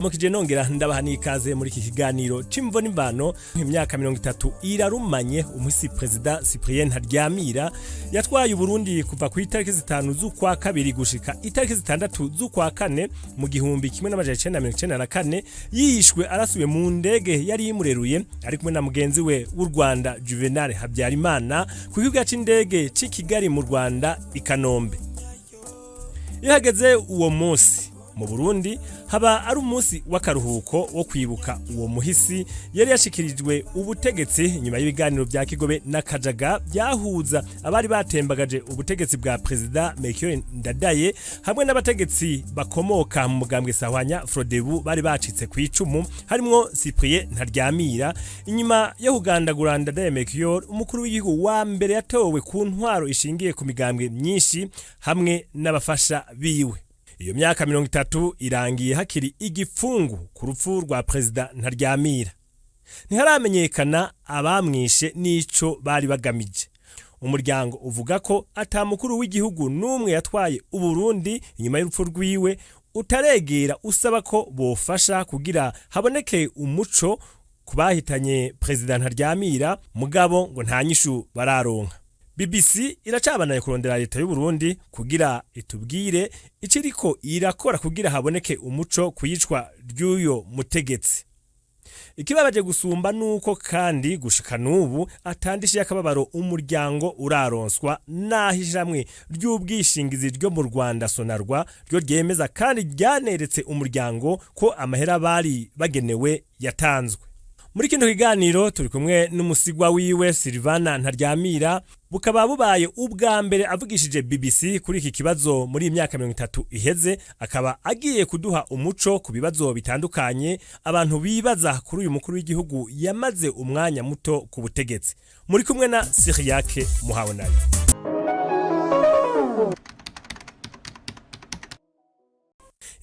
Mukije nongera ndabaha n'ikaze muri iki kiganiro c'imvo n'imvano. Imyaka 30 irarumanye umuhisi Perezida Cyprien Ntaryamira yatwaye Uburundi kuva ku itariki 5 z'ukwa kabiri gushika itariki 6 z'ukwa kane mu 1994, yishwe arasubiye mu ndege yari imureruye ari kumwe na mugenzi we w'u Rwanda Juvenal Habyarimana ku kibuga c'indege c'i Kigali mu Rwanda i Kanombe. Iyo hageze uwo munsi mu Burundi, haba ari umunsi w'akaruhuko wo kwibuka uwo muhisi yari yashikirijwe ubutegetsi nyuma y'ibiganiro vya Kigobe na Kajaga byahuza abari batembagaje ubutegetsi bwa Perezida Melchior Ndadaye hamwe n'abategetsi bakomoka mu mugambwe Sahwanya Frodebu bari bacitse ku icumu, harimwo Cyprien Ntaryamira, inyuma yo kugandagura Ndadaye Melchior, umukuru w'igihugu wa mbere yatowe ku ntwaro ishingiye ku migambwe myinshi, hamwe n'abafasha biwe. Iyo myaka 30 irangiye hakiri igipfungu ku rupfu rwa Perezida Ntaryamira. Ntiharamenyekana abamwishe n'ico bari bagamije. Umuryango uvuga ko ata mukuru w'igihugu n'umwe yatwaye Uburundi inyuma y'urupfu rwiwe utaregera usaba ko bofasha kugira haboneke umuco ku bahitanye Perezida Ntaryamira, mugabo ngo nta nyishu bararonka. BBC iracabanaye kurondera leta y'u Burundi kugira itubwire iciriko irakora kugira haboneke umuco kuyicwa ry'uyo mutegetsi. Ikibabaje gusumba nuko kandi gushika n'ubu atandishe y'akababaro umuryango uraronswa, naho ishirahamwe ry'ubwishingizi ryo mu Rwanda Sonarwa ryo ryemeza kandi ryaneretse umuryango ko amahera bari bagenewe yatanzwe. Muri kino kiganiro turi kumwe n'umusigwa wiwe Silvana Ntaryamira, bukaba bubaye ubwa mbere avugishije BBC kuri iki kibazo muri iyi myaka 30 iheze, akaba agiye kuduha umuco ku bibazo bitandukanye abantu bibaza kuri uyu mukuru w'igihugu yamaze umwanya muto ku butegetsi. Muri kumwe na Siriyake Muhabonayo.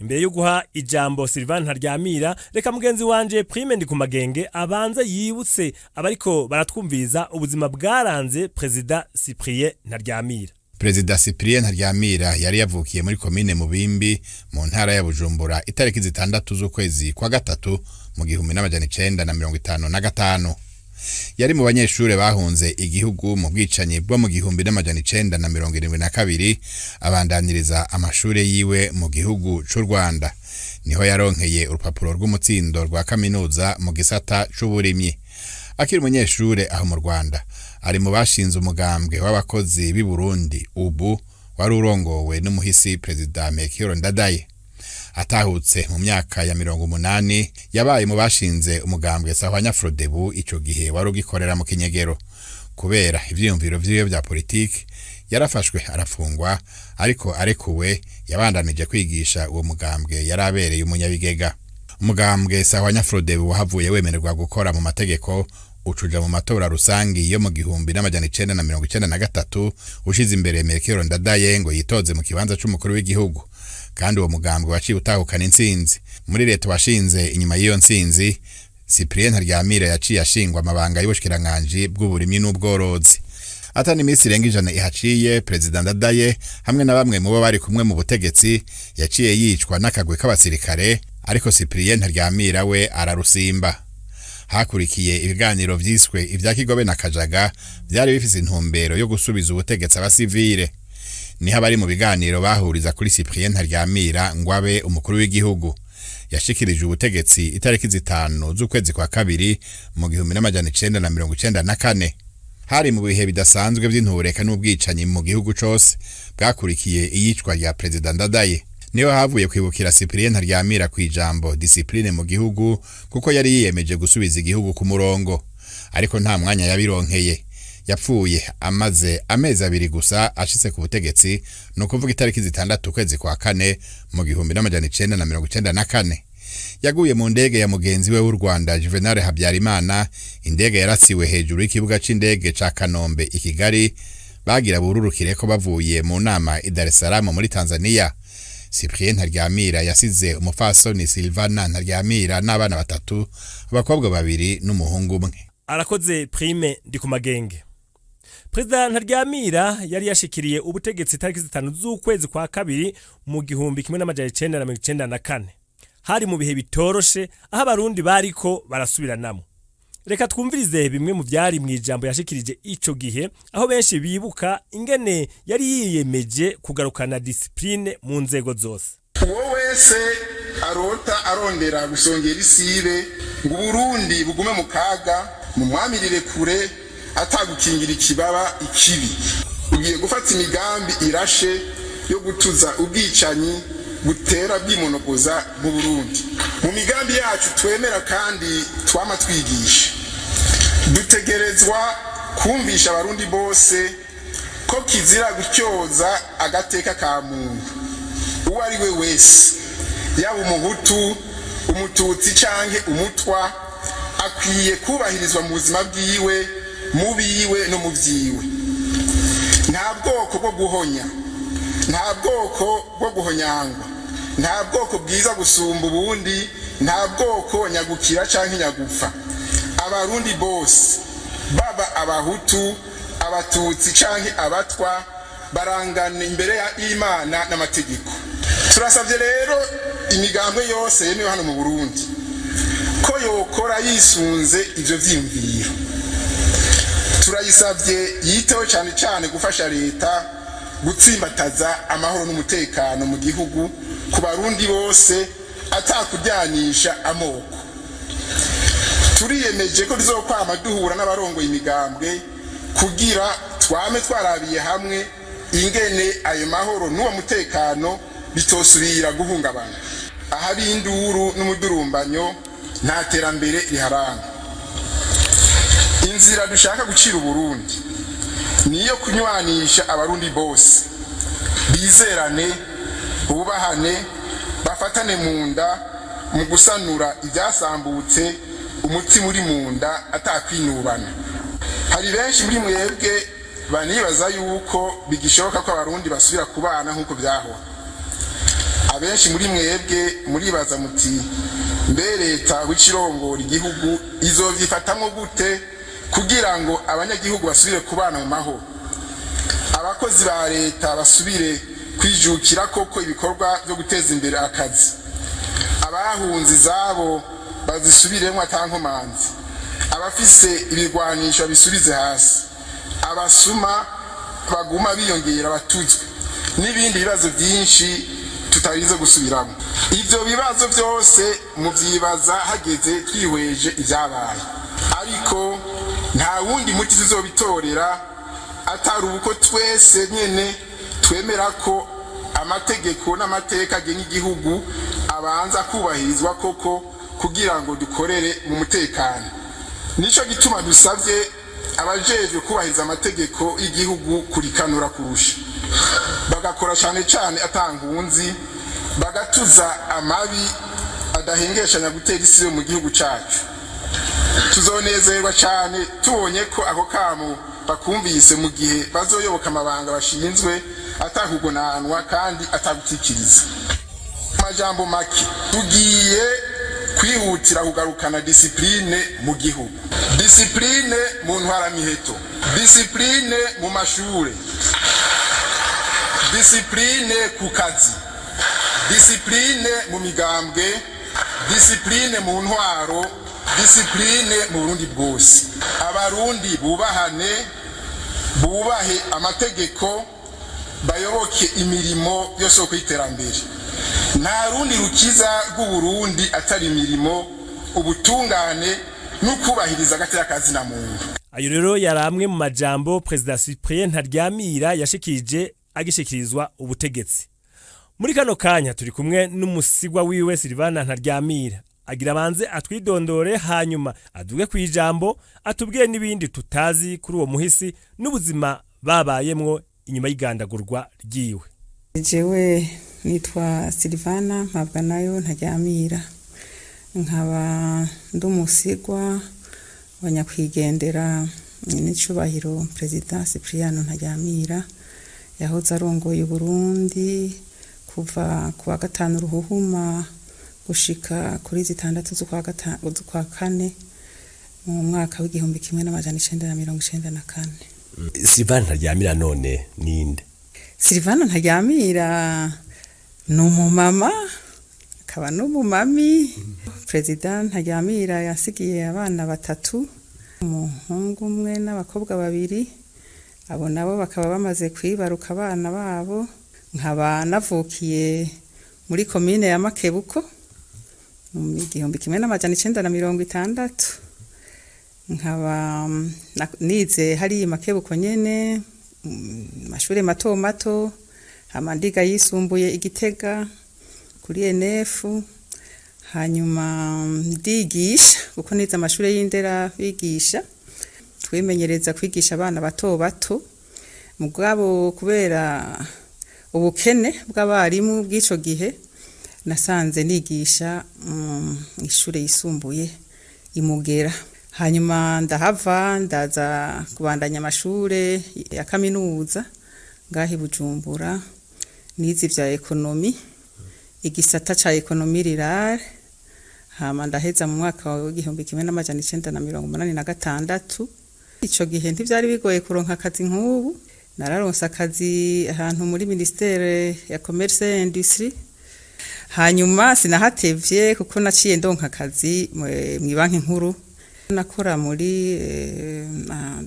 Imbere yo guha ijambo Sylvain Ntaryamira, reka mugenzi wanje Prime Ndikumagenge abanze yibutse abariko baratwumviriza ubuzima bwaranze Perezida Cyprien Ntaryamira. Perezida Cyprien Ntaryamira yari yavukiye muri komine Mubimbi mu ntara ya Bujumbura itariki 6 z'ukwezi kwa gatatu mu 1955. Yari mu banyeshure bahunze igihugu mu bwicanyi bwo mu 1972, abandaniriza amashure yiwe mu gihugu c'u Rwanda. Niho yaronkeye urupapuro rw'umutsindo rwa kaminuza mu gisata c'uburimyi. Akiri umunyeshure aho mu Rwanda, ari mu bashinze umugambwe w'abakozi b'i Burundi ubu wari urongowe n'umuhisi Perezida Melchior Ndadaye. Atahutse mu myaka ya 80, yabaye mu bashinze umugambwe Sahwanya Frodebu, ico gihe wari ugikorera mu kinyegero. Kubera ivyiyumviro vyiwe vya politiki yarafashwe arafungwa, ariko arekuwe yabandanije kwigisha uwo mugambwe yari abereye umunyabigega. Umugambwe Sahwanya Frodebu wahavuye wemererwa gukora mu mategeko, ucuja mu matora rusangi yo mu 1993, ushize imbere Melchior Ndadaye ngo yitoze mu kibanza c'umukuru w'igihugu, kandi uwo mugambwe waciye utahukana intsinzi. Muri leta washinze inyuma y'iyo ntsinzi, Cyprien Ntaryamira yaciye ashingwa amabanga y'ubushikiranganji bw'uburimyi n'ubworozi. Atani iminsi irenga 100 ihaciye, Perezida Ndadaye hamwe na bamwe mu bo bari kumwe mu butegetsi yaciye yicwa n'akagwi k'abasirikare, ariko Cyprien Ntaryamira we ararusimba. Hakurikiye ibiganiro vyiswe ivya Kigobe na Kajaga vyari bifise intumbero yo gusubiza ubutegetsi abasivile. Niho abari mu biganiro bahuriza kuri Cyprien Ntaryamira ngo abe umukuru w'igihugu. Yashikirije ubutegetsi itariki 5 z'ukwezi kwa kabiri mu 1994. Hari mu bihe bidasanzwe vy'intureka n'ubwicanyi mu gihugu cose bwakurikiye iyicwa rya Perezida Ndadaye. Niho havuye kwibukira Cyprien Ntaryamira ku ijambo discipline mu gihugu, kuko yari yiyemeje gusubiza igihugu ku murongo, ariko nta mwanya yabironkeye. Yapfuye amaze amezi 2 gusa ashitse ku butegetsi, ni ukuvuga itariki 6 ukwezi kwa kane mu 1994. Yaguye mu ndege ya mugenzi we w'u Rwanda Juvenal Habyarimana. Indege yarasiwe hejuru y'ikibuga c'indege ca Kanombe i Kigali, bagira bururukire ko bavuye mu nama i Dar es Salaam muri Tanzania. Cyprien Ntaryamira yasize umupfasoni Silvana Ntaryamira n'abana batatu, abakobwa babiri n'umuhungu umwe. Arakoze Prime Ndikumagenge. Perezida Ntaryamira yari yashikiriye ubutegetsi itariki 5 z'ukwezi kwa kabiri mu 1994. Hari mu bihe bitoroshe aho Abarundi bariko barasubiranamo. Reka twumvirize bimwe mu vyari mu ijambo yashikirije ico gihe, aho benshi bibuka ingene yari yiyemeje kugarukana discipline mu nzego zose. Uwo wese arota arondera gusongera isibe ngo Uburundi bugume mu kaga, mumwamirire kure atagukingira ikibaba ikibi. Ugiye gufata imigambi irashe yo gutuza ubwicanyi butera bwimonogoza mu Burundi. Mu migambi yacu twemera kandi twama twigisha, dutegerezwa kumvisha Abarundi bose ko kizira gutyoza agateka ka muntu uwo ari we wese, yaba Umuhutu, Umututsi canke Umutwa, akwiye kubahirizwa mu buzima bwiwe, mu biwe no mu vyiwe. Nta bwoko bwo guhonya, nta bwoko bwo guhonyangwa, nta bwoko bwiza gusumba ubundi, nta bwoko nyagukira canke nyagupfa. Abarundi bose, baba Abahutu, Abatutsi canke Abatwa, barangana imbere y'Imana n'amategeko. Turasabye rero imigambwe yose yemewe hano mu Burundi ko yokora yisunze ivyo vyiyumviro. Turayisabye yiteho cane cane gufasha leta gutsimbataza amahoro n'umutekano mu gihugu ku Barundi bose, atakujyanisha amoko. Turiyemeje ko tuzokwama duhura n'abarongoye imigambwe kugira twame twarabiye hamwe ingene ayo mahoro n'uwo mutekano bitosubira guhungabana. Ahari induru n'umudurumbanyo, nta terambere riharanga. Inzira dushaka gucira Uburundi niyo kunywanisha Abarundi bose, bizerane, bubahane, bafatane mu nda mu gusanura ibyasambutse, umutima uri mu nda, atakwinubana. Hari benshi muri mwebwe banibaza yuko bigishoboka ko Abarundi basubira kubana nk'uko byahora. Abenshi muri mwebwe muribaza muti: "Mbe leta w'ikirongora igihugu izovyifatamwo gute kugira ngo abanyagihugu basubire kubana mu mahoro, abakozi ba leta basubire kwijukira koko ibikorwa byo guteza imbere akazi, abahunze izabo bazisubiremwo atankomanzi, abafise ibigwanisho babisubize hasi, abasuma baguma biyongera batuzwe, n'ibindi bibazo byinshi tutarinze gusubiramo?" Ivyo bibazo byose muvyibaza hageze twihweje ibyabaye, ariko nta wundi muti tuzobitorera atari uko twese nyene twemera ko amategeko n'amateka agenga igihugu abanza kubahirizwa koko kugira ngo dukorere mu mutekano. Nico gituma dusavye abajejwe kubahiriza amategeko y'igihugu kurikanura kurusha, bagakora cane cane atankunzi, bagatuza amabi adahengeshanya gutera isi yo mu gihugu cacu. Tuzonezerwa cane tubonye ko ako kamo bakumvise mu gihe bazoyoboka amabanga bashinzwe atakugonanwa kandi atagutikiriza. Amajambo make, tugiye kwihutira kugarukana discipline mu gihugu, discipline mu ntwaramiheto, discipline mu mashure, discipline ku kazi, discipline mu migambwe, discipline mu ntwaro, discipline mu Burundi bwose. Abarundi bubahane, bubahe amategeko, bayoboke imirimo yose yo kwiterambere. Nta rundi rukiza rw'Uburundi atari imirimo, ubutungane n'ukubahiriza agateka kazina muntu. Ayo rero yari amwe mu majambo Perezida Cyprien Ntaryamira yashikirije agishikirizwa ubutegetsi. Muri kano kanya turi kumwe n'umusigwa wiwe, Silvana Ntaryamira. Agira abanze atwidondore, hanyuma aduge ku ijambo, atubwiye n'ibindi tutazi kuri uwo muhisi n'ubuzima babayemwo inyuma y'igandagurwa ryiwe. Jewe nitwa Silvana mpabwa nayo Ntaryamira, nkaba ndi umusigwa wa nyakwigendera n'icubahiro Perezida Cipriano Ntaryamira, yahoze arongoye Uburundi kuva ku wa 5 Ruhuhuma gushika kuri 6 z'ukwa kane mu mwaka w'1994. Silvana Ntaryamira none ninde? Silvana Ntaryamira ni umumama. Akaba n'umumami. Perezida Ntaryamira yasigiye abana batatu, umuhungu umwe n'abakobwa babiri. Abo nabo bakaba bamaze kwibaruka abana babo. Nkaba navukiye muri komine ya Makebuko mu 1960. Nkaba nize hariya Makebuko nyene mashure mato mato, hama ndiga yisumbuye Igitega kuri ENF. Hanyuma ndigisha kuko nize amashure y'indera bigisha, twimenyereza kwigisha abana bato bato. Mugabo kubera ubukene bw'abarimu bw'ico gihe, nasanze nigisha ishure yisumbuye Imugera. Hanyuma ndahava, ndaza kubandanya amashure ya kaminuza ngaha i Bujumbura. Nize ivya économie, igisata ca économie rurale, hama ndaheza mu mwaka w'1986. Ico gihe ntivyari bigoye kuronka akazi nk'ubu. Nararonse akazi ahantu muri ministère ya commerce et industrie. Hanyuma sinahatevye kuko naciye ndonka akazi mw'ibanki nkuru. Nakora muri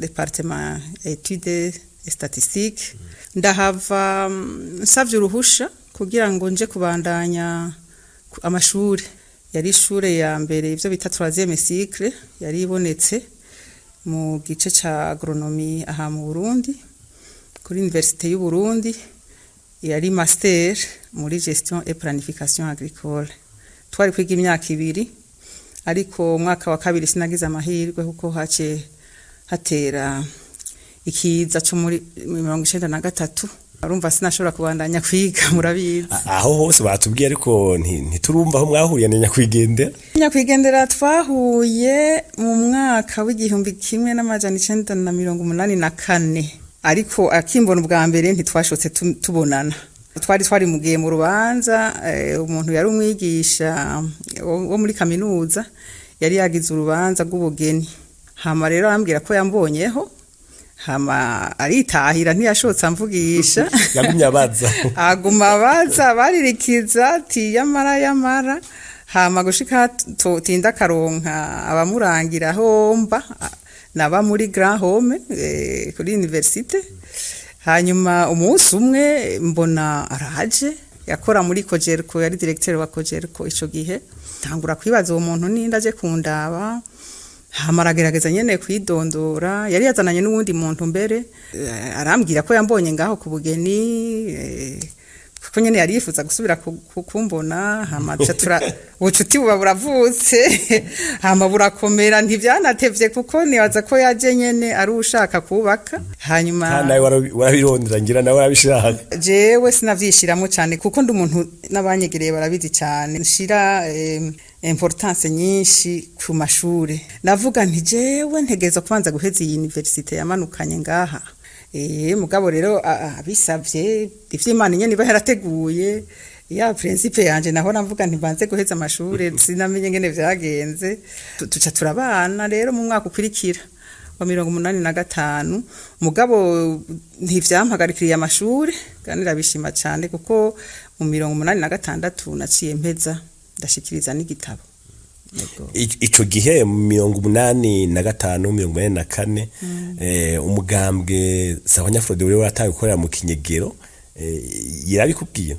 département études et statistiques. Ndahava nsavye uruhusha kugira ngo nje kubandanya amashuri. Yari ishure ya mbere, ivyo bita troisième cycle, yari ibonetse mu gice ca agronomie aha mu Burundi, kuri Université y'u Burundi. Yari master muri gestion et planification agricole. Twari kwiga imyaka 2, ariko umwaka wa kabiri sinagize amahirwe kuko haciye hatera ikiza co muri 93. Urumva sinashobora kubandanya kwiga, murabizi. Aho hose batubwiye, ariko ntiturumva aho mwahuriye na nyakwigendera. Nyakwigendera twahuye mu mwaka w'1984, ariko akimbona ubwa mbere ntitwashotse tubonana. Twari mugiye mu rubanza, umuntu yari umwigisha wo muri kaminuza yari yagize urubanza rw'ubugeni. Hama rero arambwira ko yambonyeho, hama aritahira, ntiyashotse amvugisha. Yagumye abaza. Aguma abaza, baririkiza ati yamara yamara. Hama gushika tinda karonka abamurangira homba naba muri Grand Home kuri université. Hanyuma umunsi umwe mbona araje, yakora muri Cogerco, yari directeur wa Cogerco ico gihe. Tangura kwibaza uwo muntu ninde aje kundaba. Hama aragerageza nyene kwidondora, yari yazananye n'uwundi muntu mbere. Arambwira ko yambonye ngaho ku bugeni, kuko nyene yari yifuza gusubira kumbona. Hama duca ubucuti buba buravutse, hama burakomera. Ntivyanatevye kuko nibaza ko yaje nyene ari ushaka kubaka. Hanyuma kandi nawe warabirondera, ngira nawe warabishaka. Jewe sinavyishiramwo cane kuko ndi umuntu, n'abanyegereye barabizi cane, nshira importance nyinshi ku mashure. Navuga nti jewe ntegerezwa kubanza guheza iyi université yamanukanye ngaha. Mugabo rero abisavye ivy'Imana nyene iba yarateguye. Ya principe yanje naho navuga nti mbanze guheza amashure, sinamenye ngene vyagenze. Tuca turabana rero mu mwaka ukurikira wa 85. Mugabo ntivyampagarikiriye amashure, kandi ndabishima cane kuko mu 86 naciye mpeza, ndashikiriza n'igitabo. Yego. Ico gihe mu 85, 84, umugambwe Sahwanya Frodebu wari wataye gukorera mu kinyegero, yarabikubwiye?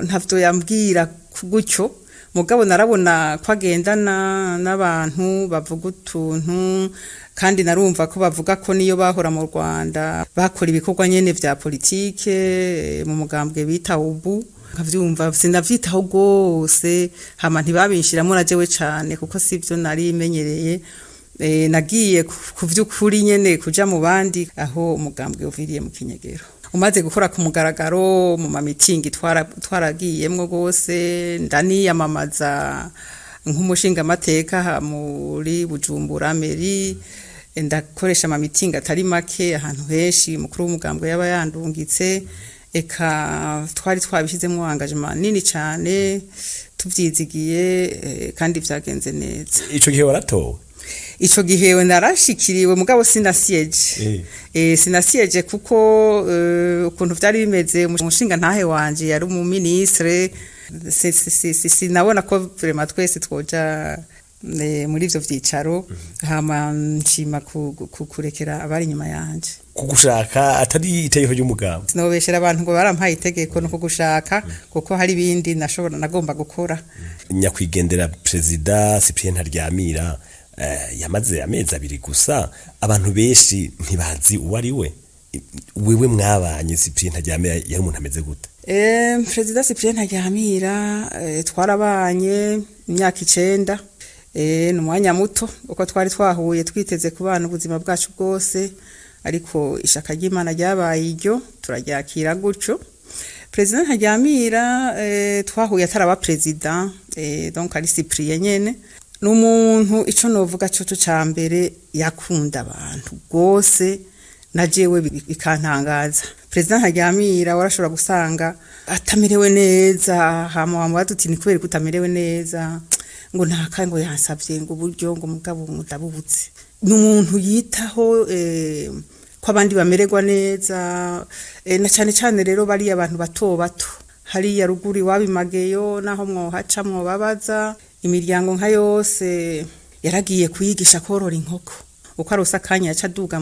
Ntavyo yambwira gutyo, mugabo narabona ko agendana n'abantu bavuga utuntu, kandi narumva ko bavuga ko niyo bahora mu Rwanda bakora ibikorwa nyene vya politike mu mugambwe bita ubu. Nkavyumva, sinavyitaho rwose. Hama ntibabinshiramwo na jewe cane kuko sivyo nari menyereye. Nagiye ku vy'ukuri nyene kuja mu bandi aho umugambwe uviriye mu kinyegero, umaze gukora ku mugaragaro mu mamitingi. Twaragiyemwo rwose, ndaniyamamaza nk'umushingamateka muri Bujumbura mairie, ndakoresha amamitingi atari make ahantu henshi umukuru w'umugambwe yaba yandungitse. Eka twari twabishyizemo engagement nini cyane, tuvyizigiye, kandi vyagenze neza. Ico gihe waratowe? Ico gihe narashikiriwe, mugabo sinasiyeje. Sinasiyeje kuko ukuntu vyari bimeze, umushinga ntahe wanje yari umuministre. Sinabona ko vraiment twese twoja muri ivyo vyicaro, hama nshima kurekera abari inyuma yanje. Kugushaka atari itegeko ry'umugambwe? Sinobeshera abantu ngo barampaye itegeko, no kugushaka, kuko hari ibindi nashobora nagomba gukora. Nyakwigendera Perezida Cyprien Ntaryamira yamaze amezi 2 gusa, abantu benshi ntibazi uwo ari we. Wewe mwabanye, Cyprien Ntaryamira yari umuntu ameze gute? Perezida Cyprien Ntaryamira twarabanye imyaka 9, ni umwanya muto uko twari twahuye twiteze kubana ubuzima bwacu bwose, ariko ishaka ry'Imana ryabaye iryo, turaryakira gutyo. Perezida Ntaryamira twahuye ataraba perezida, donc ari Cyprien nyene. Ni umuntu, ico novuga coco ca mbere, yakunda abantu rwose, na jewe bikantangaza. Perezida Ntaryamira warashobora gusanga atamerewe neza, hama wamubaza uti: "Ni kubera ko utamerewe neza?" Ngo ntaka ngo yansavye ngo uburyo, ngo mugabo ndabubutse. Ni umuntu yitaho ko abandi bamererwa neza, na cane cane rero bariya abantu bato bato hariya ruguru iwabo imageyo, naho mwohaca mwobabaza imiryango nka yose yaragiye kuyigisha korora inkoko. Uko arose akanya yaca aduga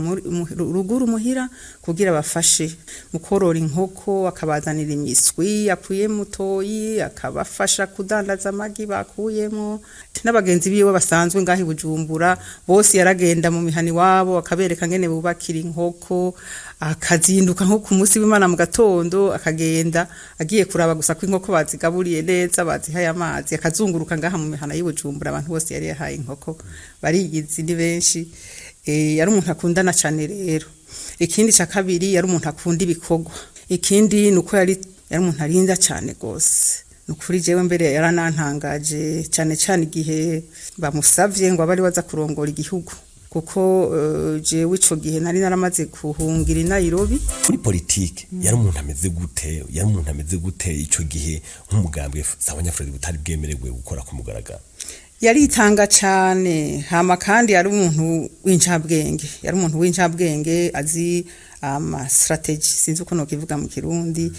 ruguru muhira kugira bafashe mu korora inkoko, akabazanira imiswi akuye mutoyi, akabafasha kudandaza amagi bakuyemo. N'abagenzi biwe basanzwe ngaho i Bujumbura bose yaragenda mu mihana iwabo akabereka ngene bubakira inkoko, akazinduka nko ku munsi w'Imana mu gatondo, akagenda agiye kuraba gusa ko inkoko bazigaburiye neza, bazihaye amazi, akazunguruka ngaha mu mihana y'i Bujumbura. Abantu bose yari yahaye inkoko bariyizi, ni benshi. Yari umuntu akundana cane. Rero ikindi ca kabiri, yari umuntu akunda ibikorwa. Ikindi ni uko yari umuntu arinda cane gose. Ni ukuri, jewe mbere yaranantangaje cane cane igihe bamusavye ngo abe ari we aza kurongora igihugu, kuko jewe ico gihe nari naramaze kuhungira i Nairobi. Muri politike yari umuntu ameze gute? Yari umuntu ameze gute ico gihe nk'umugambwe Sahwanya butari bwemerewe gukora ku mugaragaro? Yaritanga cane, hama kandi yari umuntu w'incabwenge, yari umuntu w'incabwenge azi ama strategy, sinzi uko nokivuga mu Kirundi,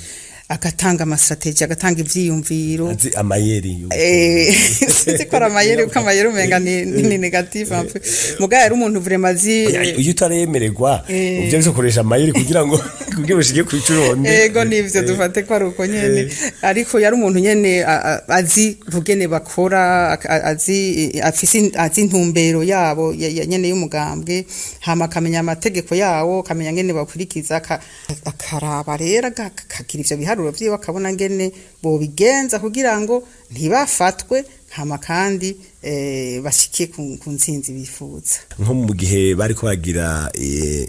agatanga ama strategy, agatanga ivyiyumviro. Azi amayeri. Sinzi ko ari amayeri, kuko amayeri umenga ni négatif un peu. Muga yari umuntu vraiment azi. Iyo utaremererwa uvyo bizo koresha amayeri kugira ushike ku icuronde. Ego, nivyo, dufate ko ari uko nyene. Ariko yari umuntu nyene azi rugene bakora, azi afise, azi intumbero yabo nyene y'umugambwe, hama akamenya amategeko yawo, akamenya ngene bakurikiza, akaraba rero akagira ivyo biharuro vyiwe, akabona ngene bobigenza kugira ngo ntibafatwe, hama kandi bashike ku ntsinzi bifuza. Nko mu gihe bariko bagira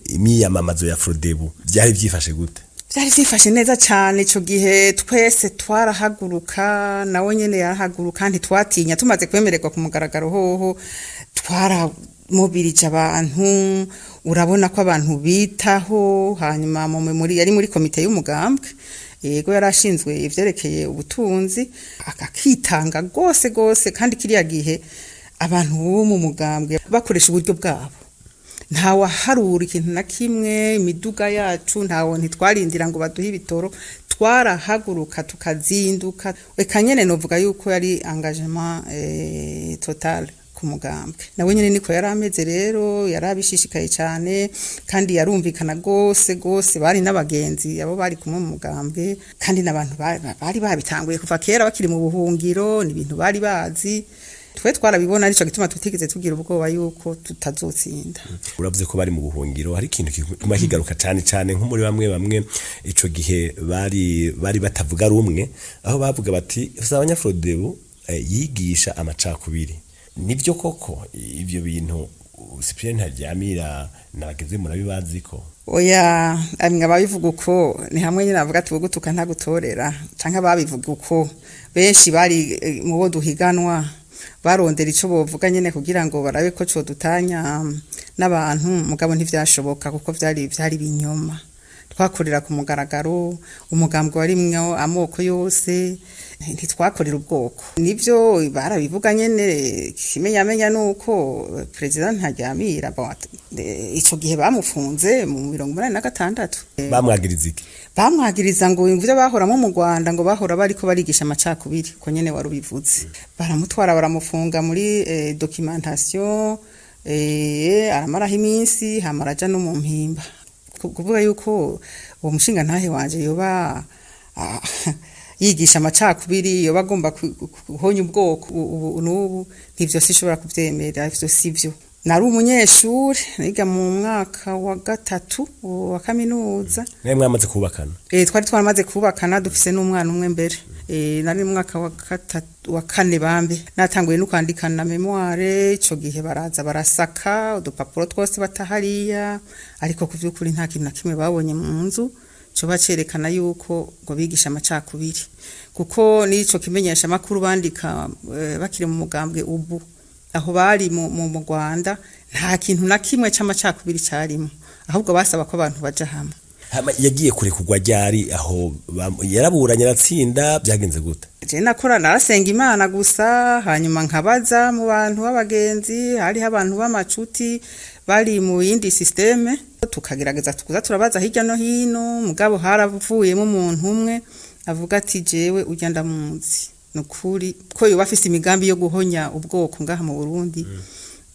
imyiyamamazo ya Frodebu, byari byifashe gute? Vyari vyifashe neza cane. Ico gihe twese twarahaguruka, nawe nyene yarahaguruka, ntitwatinya. Tumaze kwemererwa ku mugaragaro hoho twaramobirije abantu, urabona ko abantu bitaho. Hanyuma muri yari muri komite y'umugambwe, yego, yari ashinzwe ivyerekeye ubutunzi, akitanga gose gose. Kandi kiriya gihe abantu bo mu mugambwe bakoresha uburyo bwabo, ntawaharura ikintu na kimwe. Imiduga yacu ntawo, ntitwarindira ngo baduhe ibitoro, twarahaguruka tukazinduka. Eka nyene novuga yuko yari engagement total ku mugambwe. Nawe nyene niko yari ameze rero, yari abishishikaye cyane kandi yarumvikana gose gose. Bari n'abagenzi abo bari kumwe mu mugambwe, kandi n'abantu bari babitanguye kuva kera bakiri mu buhungiro, ni ibintu bari bazi. Twe twarabibona, arico gituma tutigeze tugira ubwoba yuko tutazotsinda. Uravuze ko bari mu buhungiro. Hari ikintu kiguma kigaruka cane cane nko muri bamwe bamwe ico gihe bari batavuga rumwe, aho bavuga bati Sahwanya Frodebu yigisha amacakubiri. Nibyo koko ivyo bintu Cyprien Ntaryamira na bagenzi murabibazi ko? Oya, amwe ababivuga uko ni hamwe nyine avuga ati ugutuka ntagutorera, canke ababivuga uko benshi bari mu bo duhiganwa, barondera ico bovuga nyene kugira ngo barabe ko codutanya n'abantu. Mugabo ntivyashoboka, kuko vyari binyoma. Twakorera ku mugaragaro, umugambwe warimwo amoko yose, ntitwakorera ubwoko. Nivyo barabivuga nyene, kimenyamenya nuko perezida Ntaryamira, bon, ico gihe bamufunze mu 86. Bamwagiriza iki? Bamwagiriza ngo ivyo bahoramo mu Rwanda, ngo bahora bariko barigisha amacakubiri, ko nyene warubivuze. Baramutwara, baramufunga muri documentation, aramaraho iminsi, hama araja no mu Mpimba. Kuvuga yuko uwo mushinga ntahe wanje yoba yigisha amacakubiri, yoba agomba guhonya ubwoko ubu n'ubu, ntivyo sinshobora kuvyemera, ivyo sivyo. Nari umunyeshuri, niga mu mwaka wa gatatu wa kaminuza. Mwe mwamaze kubakana? Twari twaramaze kubakana, dufise n'umwana umwe mbere. Nari mu mwaka wa gatatu, wa kane bambe. Natanguye no kwandika na mémoire ico gihe. Baraza barasaka udupapuro twose batahariya, ariko ku vy'ukuri nta kintu na kimwe babonye mu nzu coba cerekana yuko ngo bigisha amacakubiri, kuko n'ico kimenyesha makuru bandika bakiri mu mugambwe ubu aho bari mu Rwanda, nta kintu na kimwe c'amacakubiri carimo, ahubwo basaba ko abantu baja hamwe. Hama yagiye kurekurwa ryari? Aho yaraburanye aratsinda, byagenze gute? Je nakora, narasenga Imana gusa, hanyuma nkabaza mu bantu b'abagenzi, hariho abantu b'amacuti bari mu yindi système, tukagerageza tukuza turabaza hirya no hino. Mugabo haravuyemo umuntu umwe avuga ati: "Jewe urya ndamuzi, nukuri ko yoba afise imigambi yo guhonya ubwoko ngaha mu Burundi."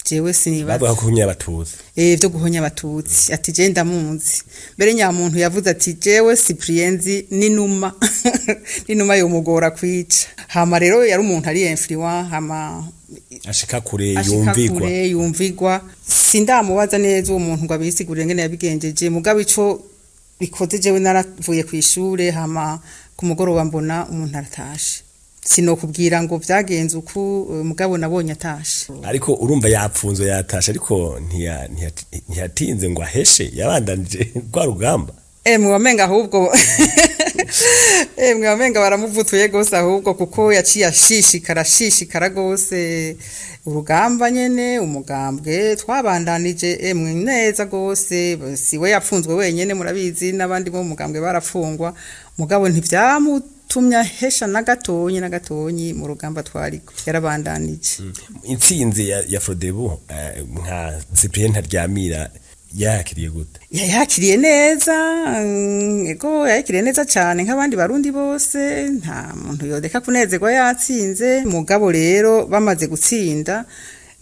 Jewe sinibaza. Bavuga ko guhonya Abatutsi. Vyo guhonya Abatutsi. Ati: "Je ndamuzi." Mbere nyamuntu yavuze ati: "Jewe Cyprien nzi n'inuma, n'inuma yomugora kwica." Hama rero yari umuntu ari influent, hama ashika kure, ashika yumvigwa. Kure, yumvigwa. Sindamubaza neza uwo muntu ngo abisigurire ngene yabigenjeje, mugabo ico bikoze, jewe naravuye kw'ishure, hama ku mugoroba mbona umuntu aratashe. Sinokubwira ngo vyagenze uku, mugabo nabonye atashe. Ariko urumva yapfunzwe, yatashe, ariko ntiyatinze ngo aheshe, yabandanije rwa rugamba. Emwe wamenga ahubwo, emwe wamenga baramuvutuye gose ahubwo, kuko yaciye ashishikara, ashishikara gose urugamba nyene. Umugambwe twabandanije, emwe, neza gose. Siwe yapfunzwe wenyene, murabizi, n'abandi bo mu mugambwe barafungwa, mugabo ntivyamutumye ahesha na gatonyi, na gatonyi mu rugamba twariko, yarabandanije. Intsinzi ya Frodebu, nka Cyprien Ntaryamira yakiriye gute? Yayakiriye neza, ego, yayakiriye neza cyane nk'abandi Barundi bose. Nta muntu yodeka kunezerwa yatsinze. Mugabo rero bamaze gutsinda,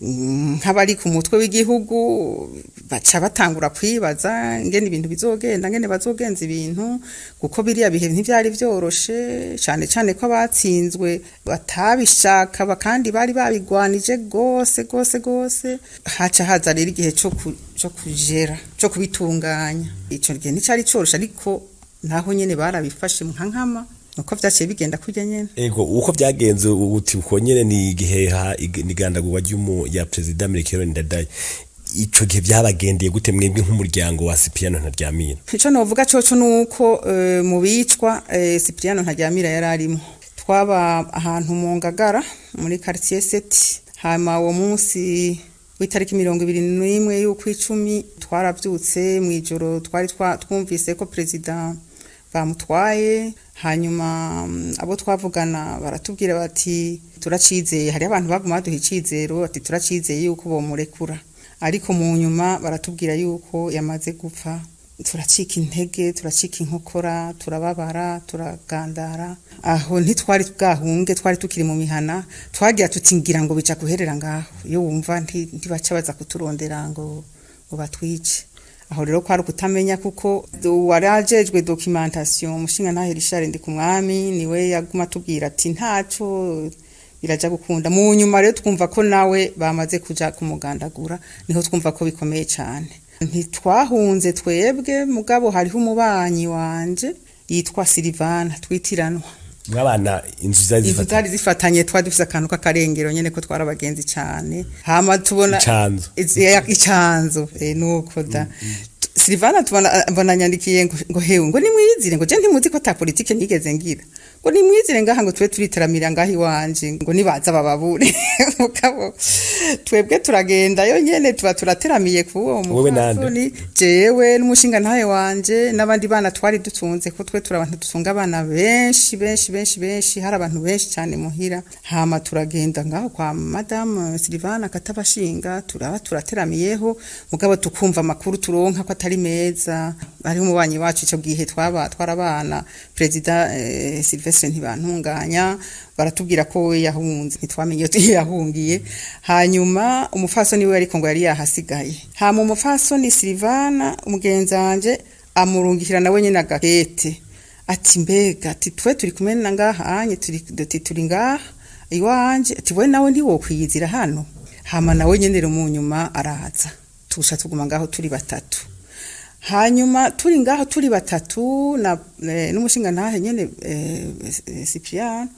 nk'abari ku mutwe w'igihugu baca batangura kwibaza ngene ibintu bizogenda, ngene bazogenza ibintu, kuko biriya bihe ntivyari vyoroshe, cane cane ko abatsinzwe batabishaka kandi bari babigwanije gose gose gose. Haca haza rero igihe co kujera, co kubitunganya. Ico gihe nticari coroshe, ariko naho nyene barabifashe nka nkama, nuko vyaciye bigenda kurya nyene. Ego, uko vyagenze uti uko nyene ni igihe nigandagurwa ry'umu ya Perezida Melchior Ndadaye. Ico gihe vyabagendeye gute mwebwe nk'umuryango wa Cyprien Ntaryamira? Ico novuga coco nuko mu bicwa Cyprien Ntaryamira yari arimo. Twaba ahantu mu Ngagara muri quartier 7. Hama uwo munsi w'itariki 21 y'ukwicumi twaravyutse mw'ijoro, twari twumvise ko perezida bamutwaye. Hanyuma abo twavugana baratubwira bati: "Turacizeye." Hariho abantu baguma baduha icizero, bati: "Turacizeye yuko bomurekura." Ariko mu nyuma baratubwira yuko yamaze gupfa. Turacika intege, turacika inkokora, turababara, turagandara. Aho ntitwari bwahunge, twari tukiri mu mihana. Twagira tuti: "Ngira ngo bica guherera ngaho, iyo wumva ntibaca baza kuturondera ngo batwice." Aho rero kwari ukutamenya, kuko uwari ajejwe documentation, umushinga ntahe Richard Ndikumwami, niwe yaguma atubwira ati: "Ntaco, biraja gukunda." Mu nyuma rero twumva ko nawe bamaze kuja kumugandagura, niho twumva ko bikomeye cyane. Ntitwahunze twebwe, mugabo hariho umubanyi wanje yitwa Silivana twitiranwa. Mwabana inzu zari Inzu zifatanye? zari zifatanye. Twari dufise akantu k'akarengero nyene, ko twari abagenzi cane. Hama tubona Icanzo. Icanzo, nuko da Silvana tubona, mbona nyandikiye ngo: "Hewe," ngo: "nimwizire," ngo: "je ntimuzi ko ata politike nigeze ngira," ngo: "nimwizire ngaha," ngo: "tube turiteramira ngaha iwanje," ngo: "nibaza bababure." Mugabo Twebwe turagendayo nyene, tuba turateramiye kuwo Wewe nande? mupfasoni, jewe n'umushinga ntahe wanje n'abandi bana twari dutunze, ko twe turi abantu dutunga abana benshi benshi benshi benshi, hari abantu benshi cyane muhira. Hama turagenda ngaho kwa Madame Silvana Katabashinga, turaba turateramiyeho, mugabo tukumva amakuru turonka ko atari meza. Hariho umubanyi wacu ico gihe twaba twarabana, Perezida Sylvestre Ntibantunganya, baratubwira ko we yahunze, ntitwamenye iyo yahungiye. Hanyuma umufasoni we ariko ngo yari yahasigaye. Hama umufasoni Silvana umugenzi wanje amurungikira nawe nyene agakete, ati: "Mbega," ati, "twe turi kumwe na ngaha anye, turi ati turi ngaha iwanje," ati, "we nawe ntiwokwiyizira hano?" Hama nawe nyene rero mu nyuma araza, tusha tuguma ngaho turi batatu. Hanyuma turi ngaho turi batatu na n'umushinga ntahe nyene Cyprien,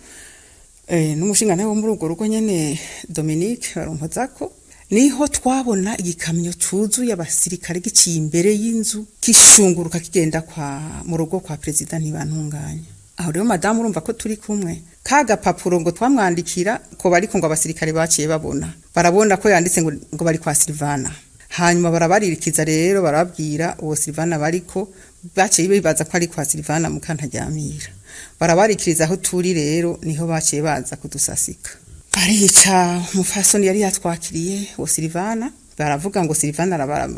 n'umushinga ntahe wo muri urwo rugo nyene Dominique Barumpozako, niho twabona igikamyo cuzuye abasirikare giciye imbere y'inzu, kishunguruka, kigenda kwa mu rugo kwa Perezida Ntibantunganya. Aho rero madamu urumva ko turi kumwe, ka gapapuro ngo twamwandikira ko bariko, ngo abasirikare baciye babona, barabona ko yanditse ngo bari kwa Silvana. Hanyuma barabaririkiza rero, barababwira uwo Silvana bariko, baciye bibaza ko ari kwa Silvana Mukantaryamira. Barabarikiriza aho turi rero, niho baciye baza kudusasika, barica umufasoni yari yatwakiriye, uwo Silvana. Baravuga ngo Silvana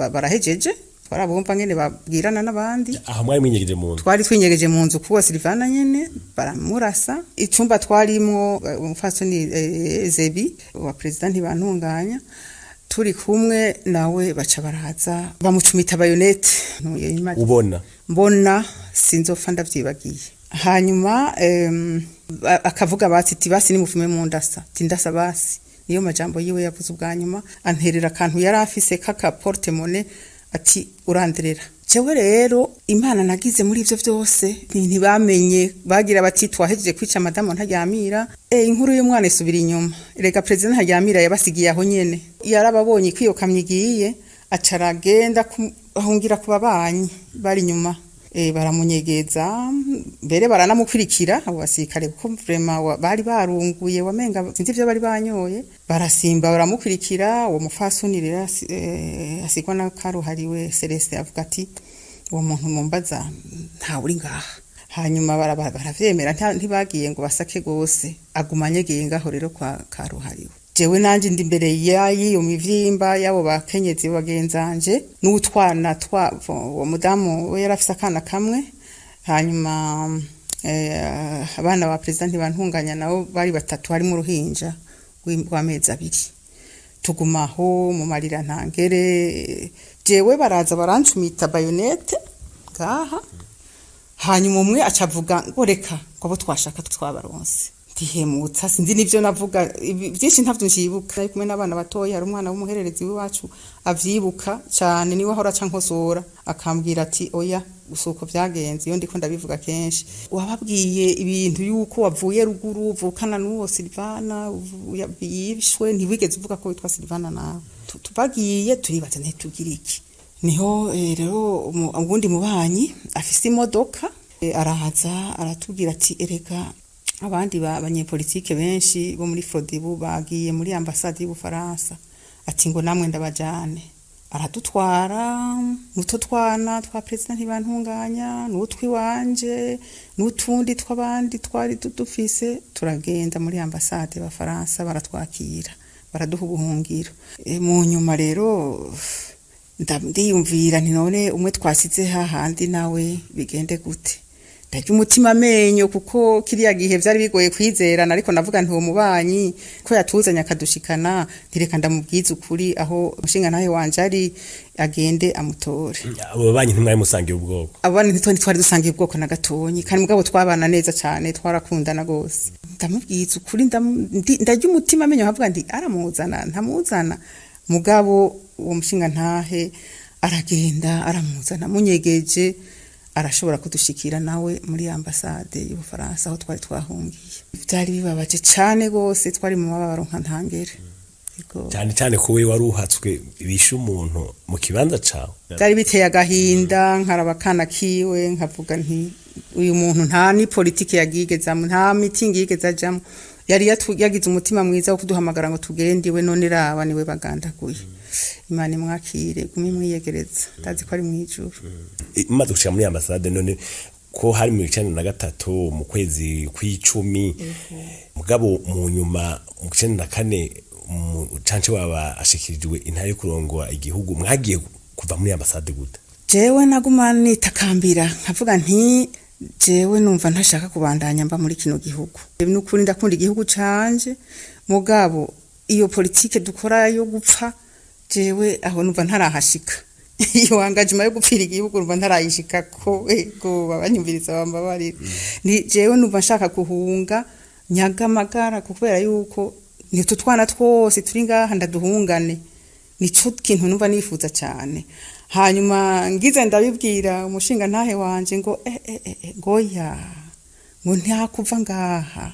barahejeje, twarabumva ngene babwirana n'abandi. Aho mwari mwinyegeje mu nzu? Twari twinyegeje mu nzu kuwo Silvana nyene, baramurasa. Icumba twarimwo umufasoni Zebi wa Perezida Ntibantunganya, turi kumwe nawe, baca baraza bamucumita bayonete. Ubona? Mbona, sinzopfa ndavyibagiye. Hanyuma akavuga bati ati: "Basi nimufume mu ndasa," ati: "Ndasa basi." Niyo majambo yiwe yavuze ubwa nyuma. Anterera akantu yari afise kaka porte-monnaie, ati: "Uranderera." Jewe rero Imana nagize muri ivyo vyose, ntibamenye, bagira bati: "Twahejeje kwica madamu Ntaryamira." Inkuru y'umwana isubira inyuma. Rega Perezida Ntaryamira yabasigiye aho nyene, yarababonye kwiyokamye igiye, aca aragenda ahungira ku babanyi bari inyuma. Baramunyegeza mbere, baranamukurikira abo basirikare, kuko vraiment bari barunguye, wamenga sinzi ivyo bari banyoye, barasimba baramukurikira. Uwo mufasoni rero asigwa na karuhariwe Celestin, avuga ati: "Uwo muntu mumbaza ntawe uri ngaha." Hanyuma baravyemera, ntibagiye ngo basake gose, aguma anyegeye ngaho rero kwa karuhariwe. Jewe nanje ndi imbere y'iyo mivyimba y'abo bakenyezi bagenzanje n'utwana twa uwo mudamu we, yari afise akana kamwe. Hanyuma abana ba Perezida Ntibantunganya nabo bari batatu, harimo uruhinja rw'amezi 2. Tugumaho mu marira ntangere. Jewe baraza barancumita bayonete ngaha. Hanyuma umwe acavuga ngo: "Reka," ngo, "abo twashaka twabaronse." Ndihemutsa, sinzi n'ivyo navuga, byinshi ntavyo nshibuka. Ari kumwe n'abana batoya, hari umwana w'umuhererezi w'iwacu avyibuka cane, niwe ahora aca nkosora, akambwira ati: "Oya, gusa uko vyagenze." Iyo ndiko ndabivuga kenshi, wababwiye ibintu yuko wavuye ruguru, uvukana n'uwo Silvana yishwe, ntiwigeze uvuga ko witwa Silvana nawe. Tubagiye turibaza ntitugira iki. Niho rero uwundi mubanyi afise imodoka araza aratubwira ati: "Erega abandi banyepolitike benshi bo muri Frodebu bagiye muri ambasade y'Ubufaransa," ati: "Ngo namwe ndabajane." Aradutwara n'utwo twana twa Perezida Ntibantunganya n'utwiwanje n'utundi tw'abandi twari dufise, turagenda muri ambasade y'Abafaransa, baratwakira, baraduha ubuhungiro. Mu nyuma rero ndiyumvira nti: "None umwe twasize hahandi nawe bigende gute?" Ndarya umutima amenyo, kuko kiriya gihe vyari bigoye kwizerana. Ariko navuga nti: "Uwo mubanyi ko yatuzanye akadushikana, ntireka ndamubwiza ukuri aho umushinga ntahe wanje ari, agende amutore." Abo banyi ntimwari musangiye ubwoko? Abo bana ntitwari dusangiye ubwoko na gatonyi, kandi mugabo twabana neza cane, twarakundana gose. Ndamubwiza ukuri, ndarya umutima amenyo, nkavuga nti: "Aramuzana, ntamuzana?" Mugabo uwo mushinga ntahe aragenda aramuzana, munyegeje, arashobora kudushikira nawe muri ambasade y'Ubufaransa aho twari twahungiye. Vyari bibabaje cane gose, twari mu mababaro nka ntangere. Yego. Cyane cyane ko we wari uhatswe, bishe umuntu mu kibanza cawe. Byari biteye agahinda, nkaraba akana kiwe, nkavuga nti: "Uyu muntu nta ni politiki yagigezamo, nta mitingi yigeze ajamo." Yari yagize umutima mwiza wo kuduhamagara ngo tugende iwe, none raba niwe bagandaguye. Imana imwakire, gume imwiyegereza, ndazi ko ari mw'ijuru. Mumaze gushika muri ambasade, none ko hari mu 93 mu kwezi kw'icumi, mugabo mu nyuma mu 94 umucanco waba ashikirijwe intara yo kurongora igihugu, mwagiye kuva muri ambasade gute? Jewe naguma nitakambira nkavuga nti jewe numva ntashaka kubandanya mba muri kino gihugu. Nukuri ndakunda igihugu canje, mugabo iyo politike dukora yo gupfa, jewe aho numva ntarahashika. Iyo engagement yo gupfira igihugu numva ntarayishikako. Ego, babanyumviriza bambabarira. Ni jewe numva nshaka guhunga nyagamagara, kubera yuko nitwo twana twose turi ngaha ndaduhungane, nico kintu numva nifuza cyane. Hanyuma ngize ndabibwira umushinga ntahe wanje ngo ngoya, ngo ntakuva ngaha,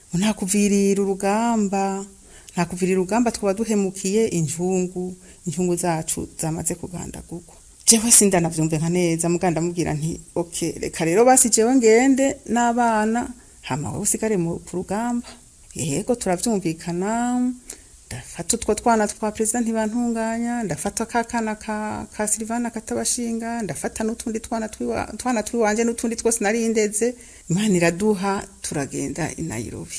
ngo ntakuvirira urugamba, ntakuvirira urugamba, twaba duhemukiye injungu, injungu zacu zamaze kugandagurwa. Jewe sindanavyumve nka neza, muga ndamubwira nti okay, reka rero basi jewe ngende n'abana, hama wewe usigare ku rugamba. Yego, turavyumvikana. Ndafata utwo twana twa perezida Ntibantunganya, ndafata ka kana ka Silvana Katabashinga, ndafata n'utundi twana twana twiwanje n'utundi twose nari ndeze. Imana iraduha, turagenda i Nairobi.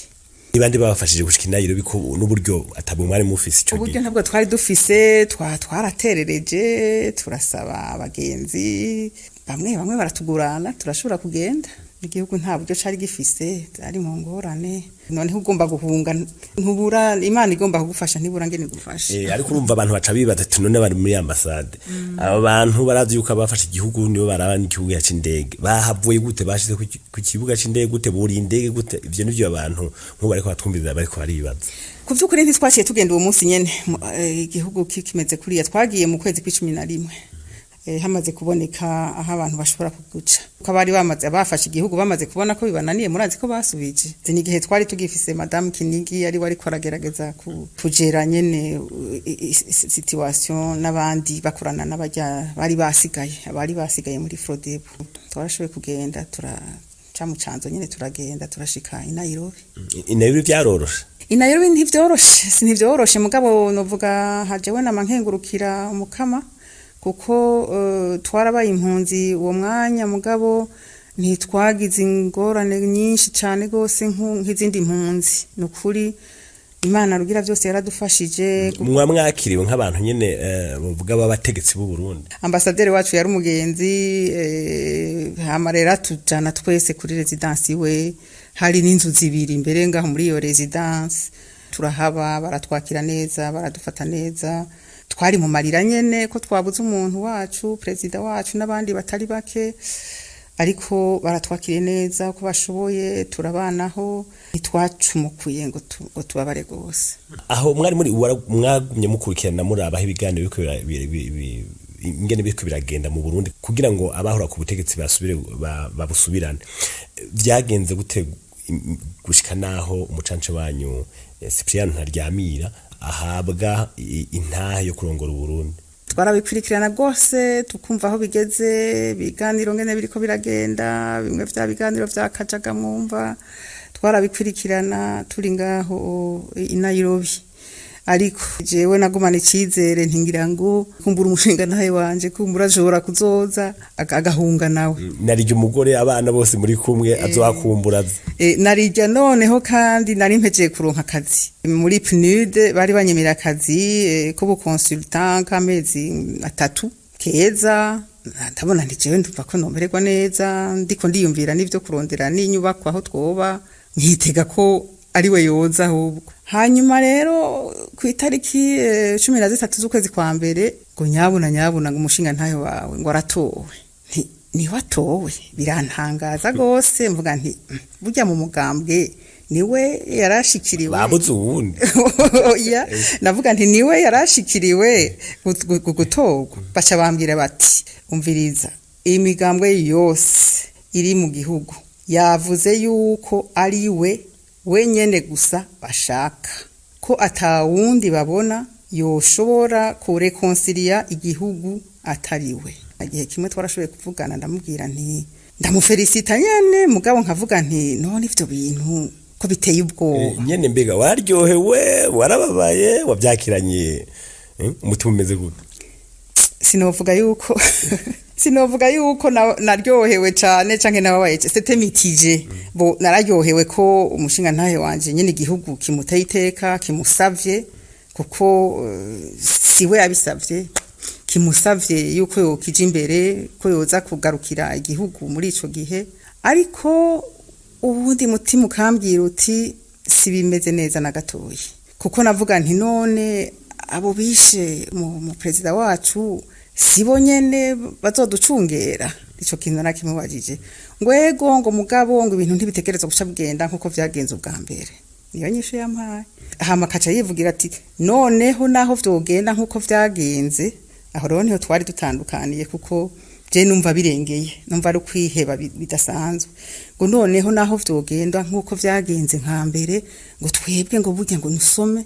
Ni bande babafashije gushika i Nairobi, ko n'uburyo atabwo mwari mufise ico Uburyo gihe? ntabwo twari dufise. Twaraterereje, turasaba abagenzi bamwe bamwe baratugurana, turashobora kugenda. Igihugu nta buryo cari gifise, ari mu ngorane. Noneho ugomba guhunga ntubura, Imana igomba kugufasha ntibura ngene igufasha. Ariko urumva abantu baca bibaza ati none bari muri ambasade, aba bantu barazi yuko abafashe igihugu nibo baraba n'ikibuga c'indege, bahavuye gute? Bashize ku kibuga c'indege gute? Buriye indege gute? Ivyo nivyo abantu nk'ubu bariko batwumviriza bariko baribaza. Ku vy'ukuri ntitwaciye tugenda uwo munsi nyene igihugu kimeze kuriya. Twagiye mu kwezi kw'11, hamaze kuboneka aho abantu bashobora kuguca, ko abari bamaze bafashe igihugu bamaze kubona ko bibananiye. Murazi ko basubije ni igihe twari tugifise Madame Kinigi, ari we ariko aragerageza kugera nyene situation n'abandi bakorana n'abajya bari basigaye, abari basigaye muri Frodebu. Twarashoboye kugenda, turaca mu canzo nyene, turagenda, turashika i Nairobi. I Nairobi vyaroroshe? I Nairobi ntivyoroshe, si ntivyoroshe, mugabo novuga hajewe nama nkengurukira Umukama, kuko twarabaye impunzi uwo mwanya, mugabo ntitwagize ingorane nyinshi cane gose nk'izindi mpunzi. Nukuri Imana rugira byose yaradufashije. Mwa mwakiriwe nk'abantu nyene bavuga b'abategetsi b'u Burundi? Ambasaderi wacu yari umugenzi, hama rero atujana twese kuri résidence iwe. Hari n'inzu zibiri mbere ngaho muri iyo résidence, turahaba, baratwakira neza, baradufata neza. Twari mu marira nyene ko twabuze umuntu wacu, perezida wacu n'abandi batari bake, ariko baratwakiriye neza uko bashoboye, turabanaho, ntitwacumukuye ngo tubabare rwose. Aho mwari muri mwagumye mukurikirana, murabaho ibiganiro biriko ingene biriko biragenda mu Burundi kugira ngo abahora ku butegetsi basubire babusubirane, vyagenze gute gushika naho umucanco wanyu Cyprien Ntaryamira ahabwa intahe yo kurongora Uburundi? Twarabikurikirana rwose, tukumva aho bigeze, ibiganiro ngene biriko biragenda, bimwe vya biganiro vya Kajaga mwumva, twarabikurikirana turi ngaho i Nairobi. Ariko jewe nagumana icizere, ntingira ngo kumbura umushinga ntahe wanje, kumbura ashobora kuzoza agahunga nawe. Narirya umugore, abana bose muri kumwe, azohakumbura aze. Narirya noneho kandi nari mpejeye kuronka akazi muri PNUD, bari banyemerera akazi k'ubu consultant k'amezi 3 keza. Ndabona nti jewe ndumva ko nomererwa neza, ndiko ndiyumvira n'ivyo kurondera n'inyubako aho twoba, nkitega ko ari we yoza ahubwo. Hanyuma rero ku itariki 13 z'ukwezi kwa mbere, ngo nyabuna nyabuna, ngo umushinga ntayo wawe ngo aratowe. Nti niwe atowe? Birantangaza gose. Mvuga nti burya mu mugambwe niwe yarashikiriwe." Babuze uwundi? Oya, navuga nti niwe yarashikiriwe gutorwa. Baca bambwira bati umviriza, imigambwe yose iri mu gihugu yavuze yuko ari we wenyene gusa bashaka, ko atawundi babona yoshobora kurekonsilia igihugu atari we. Igihe kimwe twarashoboye kuvugana, ndamubwira nti ndamufelicita nyene, mugabo nkavuga nti none ivyo bintu ko Ko biteye ubwoba. Nyene mbega wararyohewe, warababaye, wabyakiranye umutima umeze gute? Sinovuga yuko naryohewe cane canke nababaye, c'était mitigé. Bon, nararyohewe ko umushinga ntahe wanje nyene igihugu kimuteye iteka, kimusavye, kuko siwe yabisavye, kimusavye yuko yokija imbere, ko yoza kugarukira igihugu muri ico gihe. Ariko ubundi mutima ukambwira uti si bimeze neza na gatoyi, kuko navuga nti none abo bishe mu perezida wacu sibo nyene bazoducungera? Ico kintu narakimubajije, ngo ego, ngo mugabo ngo ibintu ntibitegerezwa guca bigenda nkuko vyagenze ubwa mbere. Niyo nyishu yampaye. Hama akaca yivugira ati noneho naho vyogenda nkuko vyagenze. Aho rero niho twari dutandukaniye, kuko je numva birengeye, numva ari kwiheba bidasanzwe. Ngo noneho naho vyogenda nkuko vyagenze nka mbere, ngo twebwe ngo burya ngo nous sommes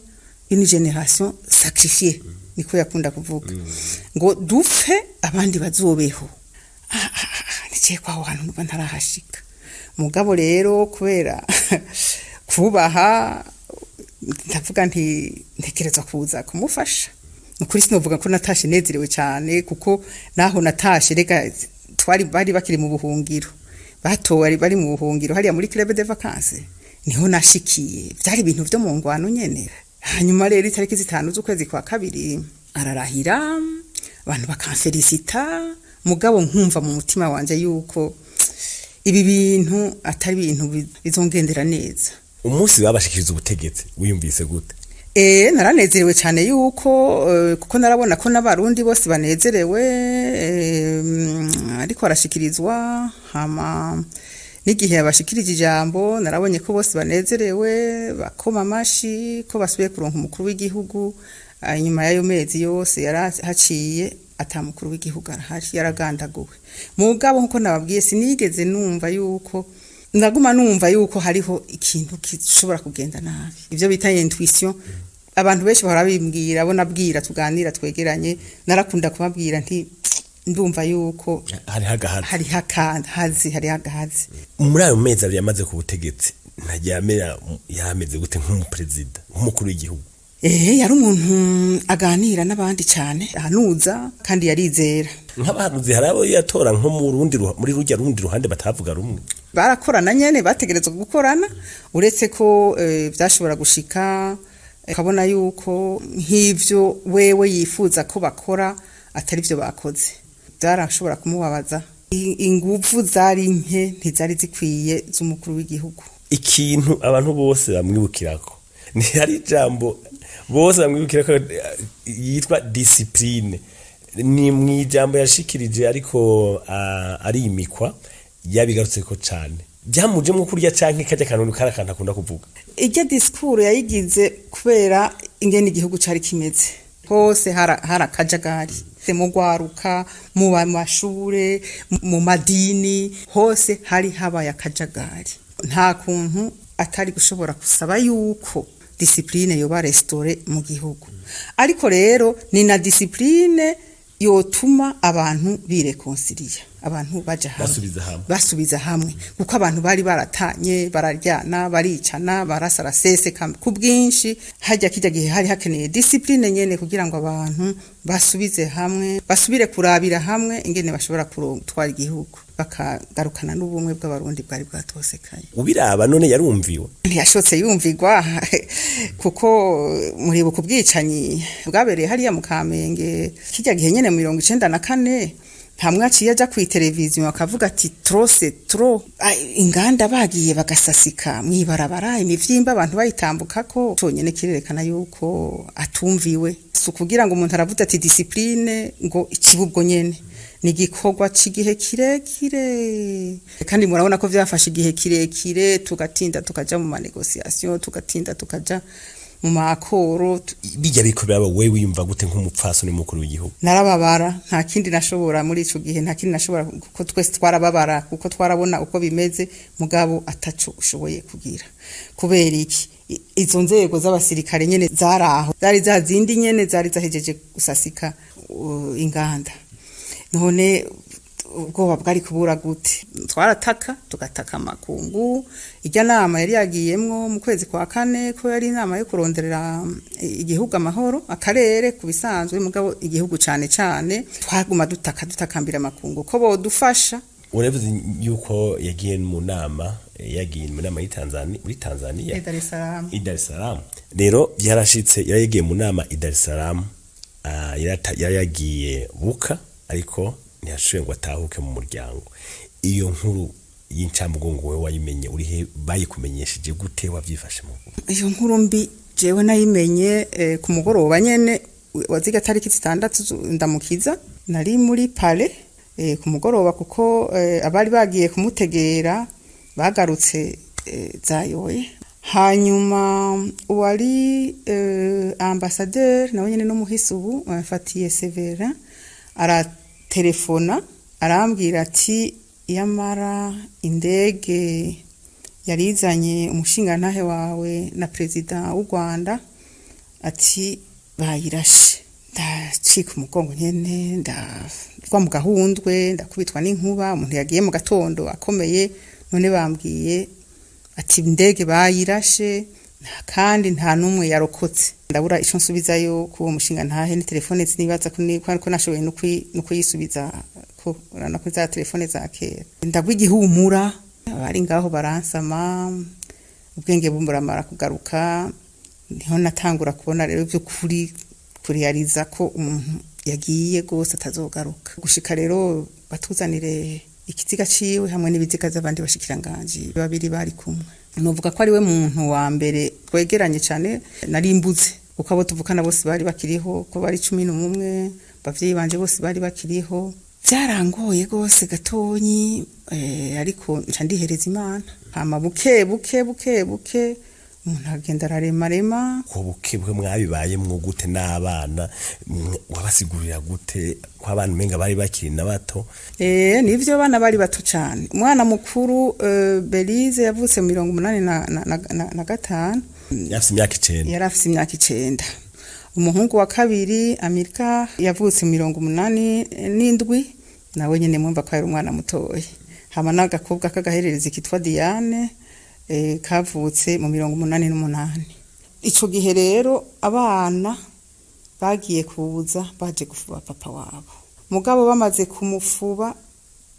une génération sacrifiée, niko yakunda kuvuga, ngo dupfe abandi bazobeho. Niciye kwaho hantu numva ntarahashika. Mugabo rero kubera kubaha, ndavuga nti ntekerezwa kuza kumufasha. Nukuri sinovuga ko natashe nezerewe cyane, kuko naho natashe rega twari bari bakiri mu buhungiro, batowe bari mu buhungiro hariya muri club de vacances niho nashikiye. Byari ibintu vyo mu ngwano nyene. Hanyuma rero itariki 5 z'ukwezi kwa kabiri ararahira, abantu bakamfelicita, mugabo nkumva mu mutima wanje yuko ibi bintu atari ibintu bizongendera neza. Umunsi babashikiriza ubutegetsi wiyumvise gute? Naranezerewe cyane yuko kuko narabona ko n'abarundi bose banezerewe, ariko arashikirizwa. Hama n'igihe yabashikirije ijambo, narabonye ko bose banezerewe, bakoma amashi ko basubiye kuronka umukuru w'igihugu. Inyuma y'ayo mezi yose yarahaciye ata mukuru w'igihugu arahari, yaragandaguwe. Mugabo nkuko nababwiye, sinigeze numva yuko, ndaguma numva yuko hariho ikintu gishobora kugenda nabi, ivyo bita intuition. Abantu benshi bahora bimbwira, abo nabwira tuganira twegeranye, narakunda kubabwira nti ndumva yuko hariho agahazi. Hariho akahazi, hariho agahazi. Muri ayo mezi 2 yamaze ku butegetsi, Ntaryamira yarameze gute nk'umuperezida, nk'umukuru w'igihugu? Yari umuntu aganira n'abandi cyane, ahanuza kandi yarizera. Nk'abahanuzi hari abo yatora nko mu rundi muri rujya rundi ruhande batavuga rumwe? Barakorana nyene, bategerezwa gukorana, uretse ko vyashobora gushika ukabona yuko nk'ivyo wewe yifuza ko bakora atari byo bakoze, byarashobora kumubabaza. Inguvu zari nke, ntizari zikwiye z'umukuru w'igihugu. Ikintu abantu bose bamwibukirako ni hari ijambo bose bamwibukirako yitwa discipline. Ni mu ijambo yashikirije ariko arimikwa yabigarutseko cane. Byamujemwo kurya canke kajya kantu kari akantu akunda kuvuga? Irya discours yayigize kubera ingene igihugu cari kimeze hose, hari akajagari mu rwaruka, mu mashure, mu madini, hose hari habaye akajagari. Nta kuntu atari gushobora gusaba yuko discipline yoba restaurée mu gihugu. Ariko rero ni na discipline yotuma abantu biréconcilia, abantu baja hamwe. Basubiza hamwe. Basubiza hamwe, kuko abantu bari baratanye, bararyana, baricana, barasaraseseka ku bwinshi. Hajya kijya gihe hari hakeneye discipline nyene kugira ngo abantu basubize hamwe, basubire kurabira hamwe ingene bashobora gutwara igihugu, bakagarukana n'ubumwe bw'abarundi bwari bwatosekaye. Ubiraba none yarumviwe? Ntiyashotse yumvigwa, kuko muribuka ubwicanyi bwabereye hariya mu Kamenge kijya gihe nyene mu 94, hamwe aciye aja ku televiziyo akavuga ati trop c'est trop. Inganda bagiye bagasasika mwibarabara, imivyimba abantu bayitambukako, conyene kirerekana yuko atumviwe. Si ukugira ngo umuntu aravuga ati discipline ngo ikibubwo nyene, ni igikorwa c'igihe kirekire, kandi murabona ko vyafashe igihe kirekire, tugatinda tukaja mu ma négociations, tugatinda tukaja mu makoro. Bijya biriko biraba, wewe wiyumva gute nk'umupfasoni mukuru w'igihugu? Narababara, nta kindi nashobora muri ico gihe, nta kindi nashobora, kuko twese twarababara, kuko twarabona uko bimeze, mugabo ataco ushoboye kugira. Kubera iki? Izo nzego z'abasirikare nyene zaraho, zari za zindi nyene zari zahejeje gusasika inganda. None Ubwoba bwari kubura gute? Twarataka, tugataka amakungu. Irya nama yari yagiyemwo mu kwezi kwa kane, ko yari inama yo kuronderera igihugu amahoro, akarere ku bisanzwe, mugabo igihugu cane cane. Twaguma dutaka, dutakambira amakungu ko bodufasha. Uravuze yuko yagiye mu nama, yagiye mu nama muri Tanzania. Dar es Salaam. I Dar es Salaam. Rero byarashitse, yari yagiye mu nama i Dar es Salaam, yari yagiye buka, ariko ntiyashoboye ngo atahuke mu muryango. Iyo nkuru y'incamugongo wewe wayimenye urihe? Bayikumenyesheje gute? Wavyifashe mu Iyo nkuru mbi jewe nayimenye ku mugoroba nyene waziga tariki 6 ndamukiza. Nari muri palais ku mugoroba, kuko abari bagiye kumutegera bagarutse zayoye. Hanyuma uwari ambassadeur, nawe nyene n'umuhisi ubu, Mfatiye Severin, aratelefona arambwira ati: "Yamara indege yarizanye umushingantahe wawe na perezida w'u Rwanda," ati, "bayirashe." Ndacika umugongo nyene, ndagwa mu gahundwe, ndakubitwa n'inkuba. Umuntu yagiye mu gatondo akomeye, none bambwiye ati indege bayirashe kandi nta n'umwe yarokotse. Ndabura ico nsubizayo k'uwo mushinga ntahe. Ni telefone sinibaza ko nashoboye no kuyisubiza, ko urabona ko za telefone za kera. Ndagwa igihumura, abari ngaho baransama, ubwenge buramara kugaruka. Niho natangura kubona rero by'ukuri, kuriyariza ko umuntu yagiye rwose atazogaruka. Gushika rero batuzanire ikiziga ciwe hamwe n'ibiziga z'abandi bashikiranganji babiri bari kumwe. Novuga ko ari we muntu wa mbere twegeranye cyane narimbuze, kuko abo tuvukana bose bari bakiriho, ko bari 11, abavyeyi banje bose bari bakiriho. Byarangoye rwose gatonyi, ariko nca ndihereza Imana. Hama buke buke buke buke umuntu agenda araremarema. Ko buke buke mwabibayemwo gute n'abana? Wabasigurira gute ko abana umenga bari bakiri na bato? Nivyo, abana bari bato cyane. Umwana mukuru Belize yavutse mu 85. Yafise imyaka 9. Yari afise imyaka 9. Umuhungu wa kabiri Amerika yavutse mu 87, nawe nyene mwumva ko yari umwana mutoya. Hama n'agakobwa k'agahererezi kitwa Diane, kavutse mu 88. Ico gihe rero abana bagiye kuza baje gufuba papa wabo, mugabo bamaze kumufuba,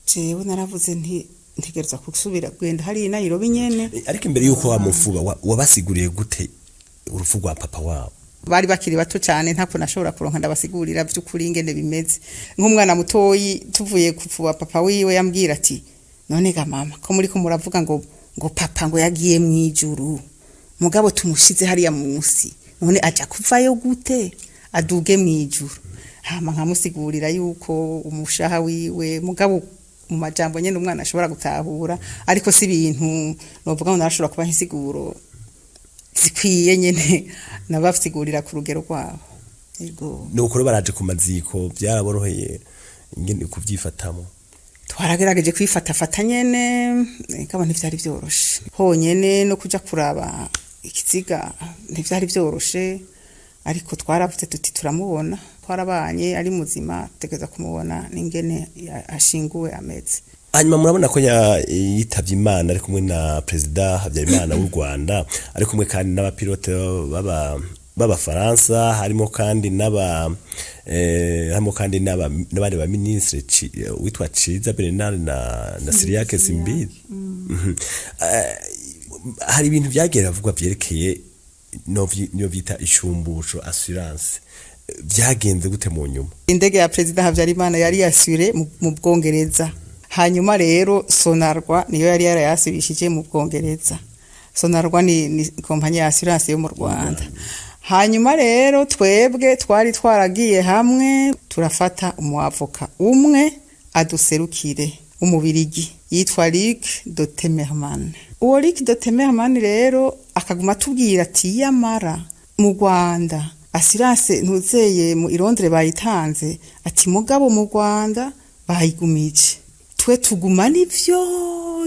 jewe naravuze nti ntegereza gusubira kugenda hariya i Nairobi nyene. Ariko imbere yuko wamufuba, wabasiguriye gute urupfu rwa papa wabo? Bari bakiri bato cyane, ntako nashobora kuronka ndabasigurira by'ukuri ingene bimeze. Nk'umwana mutoyi, tuvuye kufuba papa wiwe, yambwira ati: "None ga mama, ko muri ko muravuga ngo papa ngo yagiye mu ijuru, mugabo tumushize hariya munsi, none aja kuvayo gute aduge mu ijuru?" Hama nkamusigurira yuko umushaha wiwe, mugabo mu majambo nyene umwana ashobora gutahura, ariko si ibintu novuga ngo narashobora kubaha insiguro zikwiye nyene, nabasigurira ku rugero rwabo. Yego. Nuko rero baraje ku maziko, byaraboroheye ingene kubyifatamo? Twaragerageje kwifatafata nyene, kaba ntivyari vyoroshe honyene no kuja kuraba ikiziga ntivyari vyoroshe, ariko twaravuze tuti turamubona, twarabanye ari muzima, tutegereza kumubona n'ingene ashinguwe ameze. Hanyuma murabona ko yitavye Imana ari kumwe na perezida Habyarimana w'u Rwanda, ari kumwe kandi n'abapilote b'Abafaransa, harimo kandi n'abandi ba ministre, witwa Ciza Bernard na Cyriaque Simbizi. Hari ibintu vyagiye biravugwa vyerekeye no vyita ishumbusho, assurance. Vyagenze gute mu nyuma? Indege ya perezida Habyarimana yari yasure mu Bwongereza. Hanyuma rero Sonarwa niyo yari yarayasubishije mu Bwongereza. Sonarwa ni kompanyi ya assurance yo mu Rwanda. Hanyuma rero twebwe twari twaragiye hamwe, turafata umuavoka umwe aduserukire, umubirigi yitwa Luc de Temerman. Uwo Luc de Temerman rero akaguma atubwira ati yamara mu Rwanda assurance ntuzeye mu Londres bayitanze, ati mugabo mu Rwanda bayigumije. Twe tuguma nivyo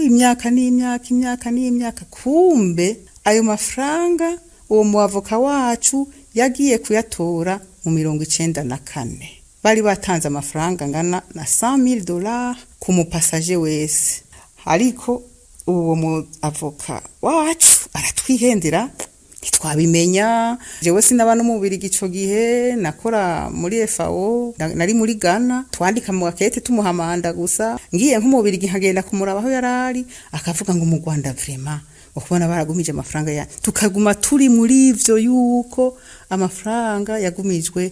imyaka n'imyaka, imyaka n'imyaka. Kumbe ayo mafaranga uwo muavoka wacu yagiye kuyatora mu 94. Bari batanze amafaranga angana na 100,000 dollars ku mu passager wese, ariko uwo mu avocat wacu aratwihendera, ntitwabimenya. Jewe sinaba no mu Bubirigi ico gihe, nakora muri FAO, nari muri Ghana. Twandika mu gakete tumuhamanda gusa. Ngiye nko mu Bubirigi nkagenda kumuraba aho yarari, akavuga ngo mu Rwanda vraiment ukubona baragumije amafaranga ya, tukaguma turi muri ivyo yuko amafaranga yagumijwe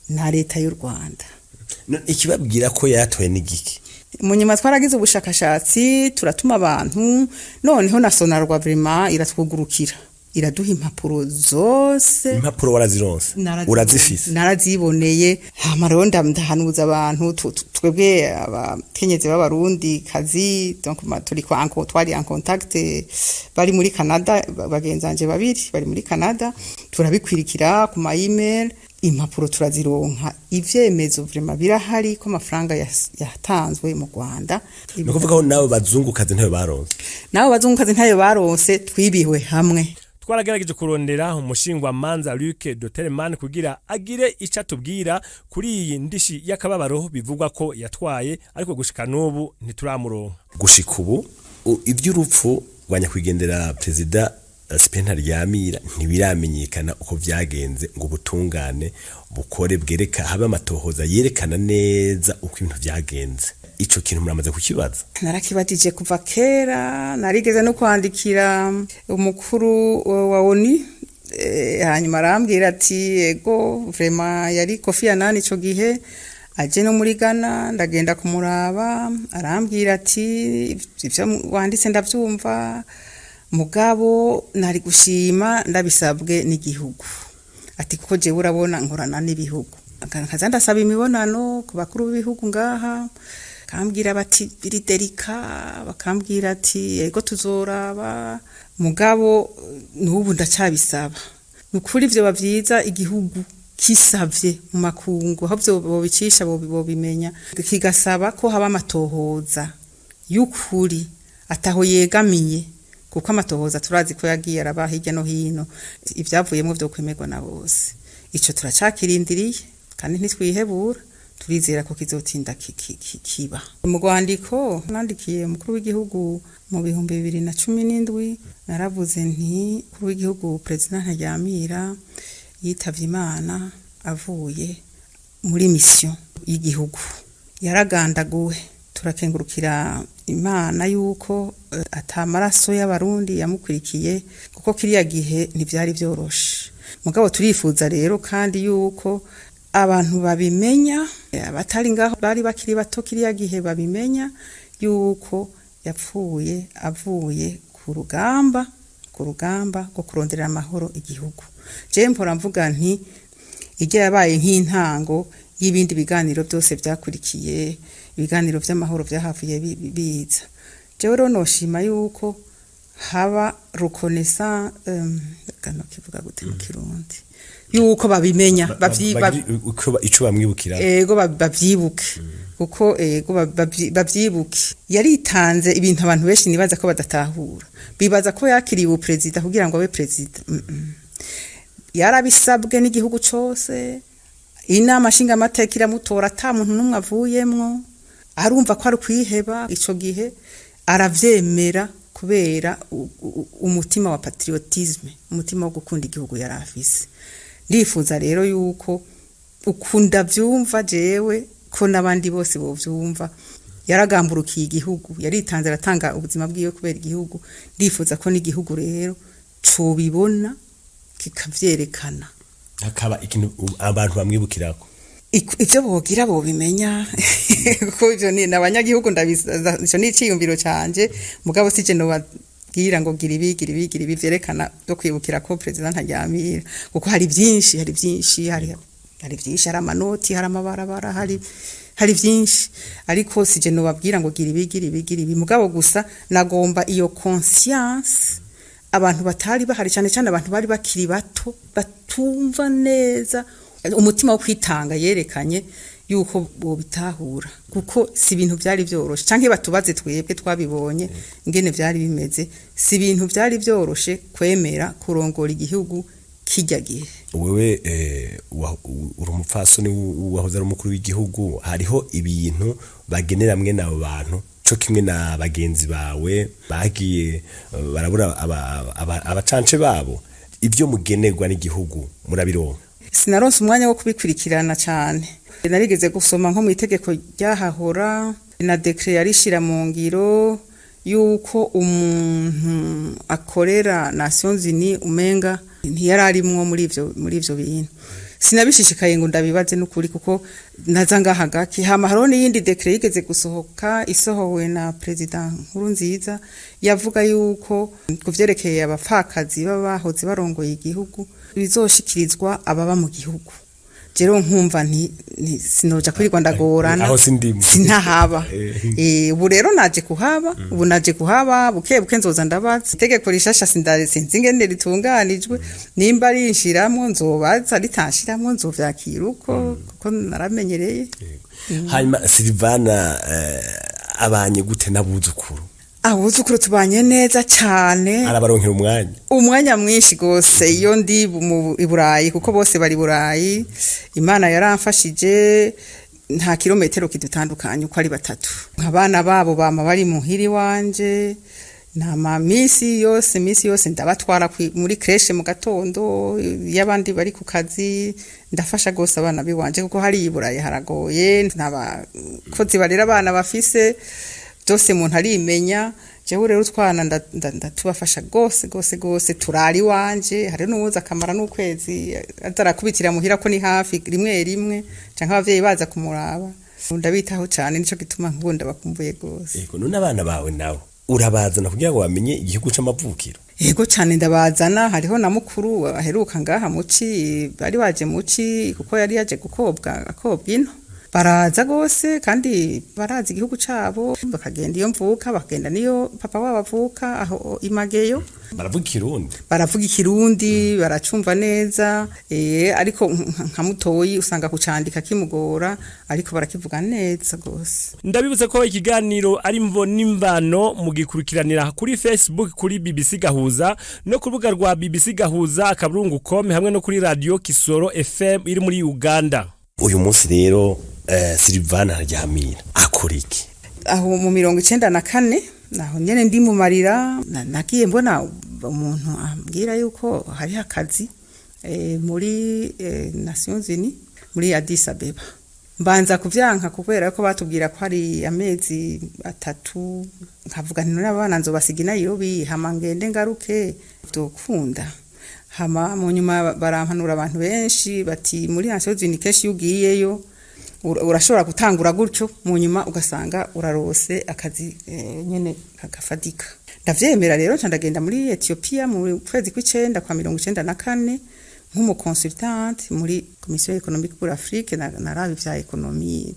na leta y'u Rwanda. Ikibabwira ko yatoye n'igiki? Mu nyuma twaragize ubushakashatsi, turatuma abantu, noneho na Sonarwa vraiment iratwugurukira, iraduha impapuro zose. Impapuro warazironse? Urazifise? Naraziboneye. Hama rero ndahanuza abantu, twebwe abakenyezi b'Abarundi kazi, donc turi kwa twari en contact, bari muri Canada, bagenzanje babiri bari muri Canada, turabikwirikira ku ma email, impapuro turazironka, ivyemezo vraiment birahari ko amafaranga yatanzwe mu Rwanda. Ni ukuvuga ko nabo bazungukazi ntayo baronse? Nabo bazungukazi ntayo baronse, twibiwe hamwe. Twaragerageje kurondera umushingwamanza Luc Doterman kugira agire ico atubwira kuri iyi ndishi y'akababaro bivugwa ko yatwaye, ariko gushika n'ubu ntituramuronka. Gushika ubu ivy'urupfu rwa nyakwigendera Perezida Cyprien Ntaryamira ntibiramenyekana uko vyagenze, ngo ubutungane bukore bwereka habe amatohoza yerekana neza uko ibintu vyagenze. Ico kintu muramaze kukibaza? Narakibajije kuva kera, narigeze no kwandikira umukuru wa ONU, hanyuma arambwira ati ego, vraiment yari Kofi Annan ico gihe aje no muri Ghana, ndagenda kumuraba, arambwira ati ivyo wanditse ndavyumva, mugabo nari gushima ndabisabwe n'igihugu, ati kuko jewe urabona nkorana n'ibihugu, nkaza ndasaba imibonano ku bakuru b'ibihugu ngaha, bakambwira bati biri délicat, bakambwira ati ego tuzoraba, mugabo n'ubu ndacabisaba. Ni ukuri vyoba vyiza igihugu kisavye mu makungu, aho vyo bobicisha bobimenya, kigasaba ko haba amatohoza y'ukuri ataho yegamiye, kuko amatohoza turazi ko yagiye araba hirya no hino, ivyavuyemwo vyo kwemerwa na bose. Ico turacakirindiriye kandi ntitwihebura, turizera ko kizotinda kiba. Mu rwandiko nandikiye umukuru w'igihugu mu 2017, naravuze nti umukuru w'igihugu Perezida Ntaryamira yitavye Imana avuye muri mission y'igihugu, yaragandaguwe. Turakengurukira Imana yuko ata maraso y'Abarundi yamukurikiye, kuko kiriya gihe ntivyari vyoroshe. Mugabo turifuza rero kandi yuko abantu babimenya, abatari ngaho bari bakiri bato kiriya gihe babimenya yuko yapfuye avuye ku rugamba, ku rugamba rwo kuronderera amahoro igihugu. Je mpora mvuga nti irya yabaye nk'intango y'ibindi biganiro byose byakurikiye, ibiganiro vy'amahoro vyahavuye biza. Jewe rero noshima yuko haba reconnaissance, kano kivuga gute mu Kirundi, yuko babimenya. Ico bamwibukira. Ego, bavyibuke, kuko ego bavyibuke yaritanze ibintu abantu benshi nibaza ko badatahura, bibaza ko yakiriye ubu perezida kugira ngo abe perezida. Yarabisabwe n'igihugu cose, inama nshingamateka iramutora ata muntu n'umwe avuyemwo. Arumva ko ari kwiheba ico gihe, aravyemera kubera umutima wa patriotisme, umutima wo gukunda igihugu yari afise. Ndifuza rero yuko ukunda vyumva jewe ko n'abandi bose bovyumva, yaragamburukiye igihugu, yaritanze, aratanga ubuzima bwiwe kubera igihugu. Ndifuza ko n'igihugu rero cobibona kikavyerekana, hakaba ikintu abantu bamwibukirako. Ivyo bogira bobimenya, kuko ivyo ni n'abanyagihugu, ndabiza, ico ni iciyumviro canje, mugabo sije nobabwira ngo gira ibi, gira ibi, gira ibi vyerekana byo kwibukira ko Perezida Ntaryamira, kuko hari byinshi, hari byinshi, hari byinshi, hari amanoti, hari amabarabara, hari byinshi, ariko sije nobabwira ngo gira ibi, gira ibi, gira ibi. Mugabo gusa nagomba iyo conscience abantu batari bahari, cyane cyane abantu bari bakiri bato batumva neza umutima wo kwitanga yerekanye, yuko bobitahura, kuko si ibintu byari byoroshe, canke batubaze twebwe twabibonye ingene vyari bimeze. Si ibintu vyari byoroshe kwemera kurongora igihugu kijya gihe. Wewe uri umupfasoni wahoze ari umukuru w'igihugu, hariho ibintu bagenera mwe n'abo bantu co kimwe na bagenzi bawe bagiye barabura abacance babo, ibyo mugenerwa n'igihugu murabironka? Sinaronse umwanya wo kubikurikirana cyane. Narigeze gusoma nko mu itegeko ryahahora na décret yarishira mu ngiro yuko umuntu akorera Nations Unies umenga ntiyari arimwo muri ivyo bintu. Sinabishishikaye ngo ndabibaze n'ukuri, kuko naza ngaha gake. Hama hariho n'iyindi décret yigeze gusohoka, isohowe na Perezida Nkurunziza, yavuga yuko ku vyerekeye abapfakazi baba bahoze barongoye igihugu bizoshikirizwa ababa mu gihugu. Rero nkumva nti sinoja kwirirwa ndagorana. Aho sindimo. Sinahaba. Ubu rero naje kuhaba, ubu naje kuhaba buke buke, nzoza ndabaza. Itegeko rishasha sinzi ingene ritunganijwe. Nimba rinshiramwo nzobaza, ritanshiramwo nzovyakira uko, kuko naramenyereye. Hanyuma Silvana abanye gute n'abuzukuru? Abuzukuru tubanye neza cane. Arabaronkera umwanya? Umwanya mwinshi gose iyo ndi mu i Burayi, kuko bose bari Burayi. Imana yaramfashije, nta kilometero kidutandukanye uko ari batatu. Abana babo bama bari muhiri wanje, nama misi yose ndabatwara muri crèche mu gatondo iyo abandi bari ku kazi. Ndafasha gose abana biwanje, kuko hari i Burayi haragoye, nta bakozi barera abana bafise, byose umuntu arimenya. Jewe rero utwana ndatubafasha gose gose gose. Turara iwanje, hari n'uwuza akamara n'ukwezi atarakubitira muhira, ko ni hafi rimwe rimwe, canke abavyeyi baza kumuraba. Ndabitaho cane, nico gituma nkunda bakumbuye gose. Yego, none abana bawe nawe urabazana kugira ngo bamenye igihugu c'amavukiro? Yego cane, ndabazana. Hariho na mukuru aheruka ngaha muci, bari baje muci kuko yari yaje gukobwa, akobwa ino. Baraza gose kandi barazi igihugu cabo, bakagenda iyo mvuka, bakagenda niyo papa wabo avuka aho imageyo. Baravuga ikirundi? Baravuga ikirundi, baracumva neza, ariko nka mutoyi usanga kucandika kimugora, ariko barakivuga neza gose. Ndabibutse ko ikiganiro ari Mvo n'Imvano, mugikurikiranira kuri Facebook kuri BBC Gahuza, no ku rubuga rwa bbcgahuza.com, hamwe no kuri Radio Kisoro FM iri muri Uganda. Uyu munsi rero Silvana Ntaryamira akora iki? Aho mu 94, naho nyene ndi mu marira, nagiye mbona umuntu ambwira yuko hariho akazi muri Nations Unies muri Addis Abeba. Mbanza kuvyanka kubera ko batubwira ko hari amezi 3. Nkavuga nti: "None abana nzobasiga i Nairobi, hama ngende ngaruke, vyokunda?" Hama mu nyuma barampanura abantu benshi bati: "Muri Nations Unies kenshi iyo ugiyeyo urashobora gutangura gutyo, mu nyuma ugasanga urarose akazi nyene kagafatika." Ndavyemera rero, nca ndagenda muri Ethiopia mu kwezi kw'icenda kwa 94 nk'umu consultante muri Commission économique pour l'Afrique, naraba ivya économie.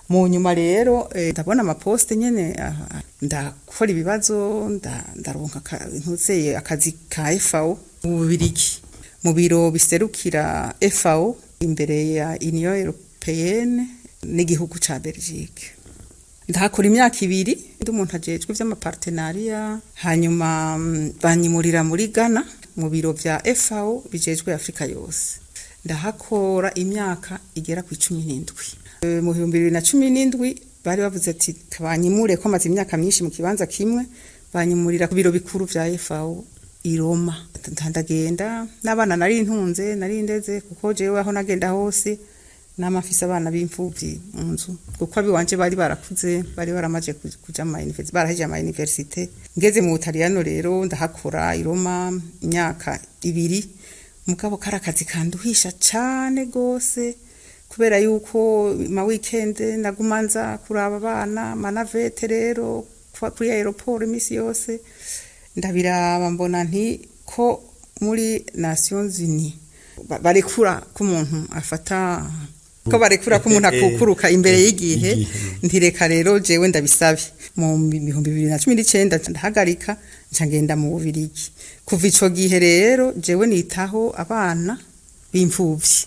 Mu nyuma rero ndabona ama postes nyene, ndakora ibibazo, ndaronka ntuzeye akazi ka FAO mu Bubirigi, mu biro biserukira FAO imbere ya Union Européenne n'igihugu ca Belgique. Ndahakora imyaka 2, ndi umuntu ajejwe ivy'ama partenariats. Hanyuma banyimurira muri Ghana mu biro vya FAO bijejwe Afrika yose. Ndahakora imyaka igera ku 17. Mu 2017 bari bavuze ati banyimure ko maze imyaka myinshi mu kibanza kimwe, banyimurira ku biro bikuru vya FAO i Roma. Ndagenda n'abana nari ntunze, nari ndeze, kuko jewe aho nagenda hose nama mfise abana b'imfuvyi mu nzu, kuko abiwanje bari barakuze, bari baramaze kuja mu ma université, barahejeje ama université. Ngeze mu Butaliyano rero ndahakora i Roma imyaka 2, mugabo kari akazi kanduhisha cane gose, kubera yuko ma weekend naguma nza kuraba abana, ma navettes rero kuri aéroport imisi yose. Ndabiraba mbona nti ko muri Nations Unies barekura ko umuntu afata, ko barekura ko umuntu akukuruka imbere y'igihe, ntireka rero jewe ndabisabe. Mu 2019 ndahagarika, nca ngenda mu Bubirigi. Kuva ico gihe rero jewe nitaho abana b'imfuvyi.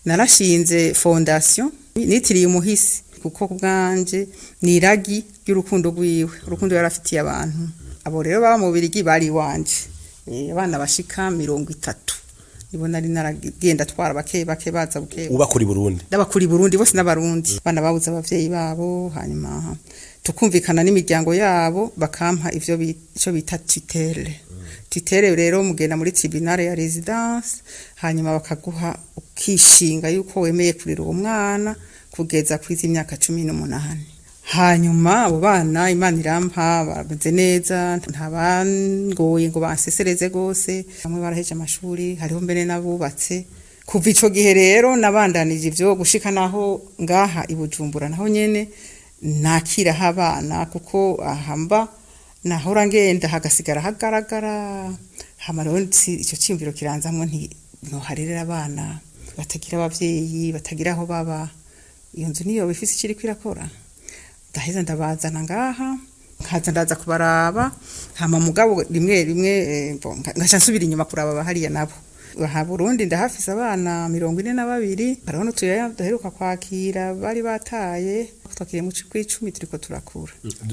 Narashinze fondation nitiriye umuhisi, kuko bwanje ni iragi ry'urukundo rwiwe, urukundo yarafitiye abantu. Abo rero baba mu Bubirigi bari iwanje, abana bashika 30. Nibo nari naragenda twara bake bake baza buke. Uba kuri Burundi? Ndabakura i Burundi bose n'abarundi, bana babuze abavyeyi babo, hanyuma tukumvikana n'imiryango yabo, bakampa ivyo ico bita tutelle. Tutelle rero mugenda muri tribunal ya résidence, hanyuma bakaguha ukishinga yuko wemeye kurera uwo mwana kugeza kwiza imyaka 18. Hanyuma abo bana Imana irampa bameze neza, ntabangoye ngo bansesereze gose. Bamwe baraheje amashuri, hariho mbere n'abubatse. Kuva ico gihe rero nabandanije ivyo gushika naho ngaha i Bujumbura naho nyene nakiraho abana, kuko ahamba nahora ngenda hagasigara hagaragara. Hama rero ico ciyumviro kiranzamwo nti noharerera abana batagira abavyeyi, batagira aho baba, iyo nzu niyo ifise icyo iriko irakora. Ndaheza ndabazana ngaha, nkaza ndaza kubaraba. Hama mugabo rimwe rimwe bon, ngaca nsubira inyuma kuraba abahariya nabo. Aha Burundi ndahafise abana 42. Hariho n'utuyoya duheruka kwakira bari bataye, twakiriye mu kw'icumi, turiko turakura.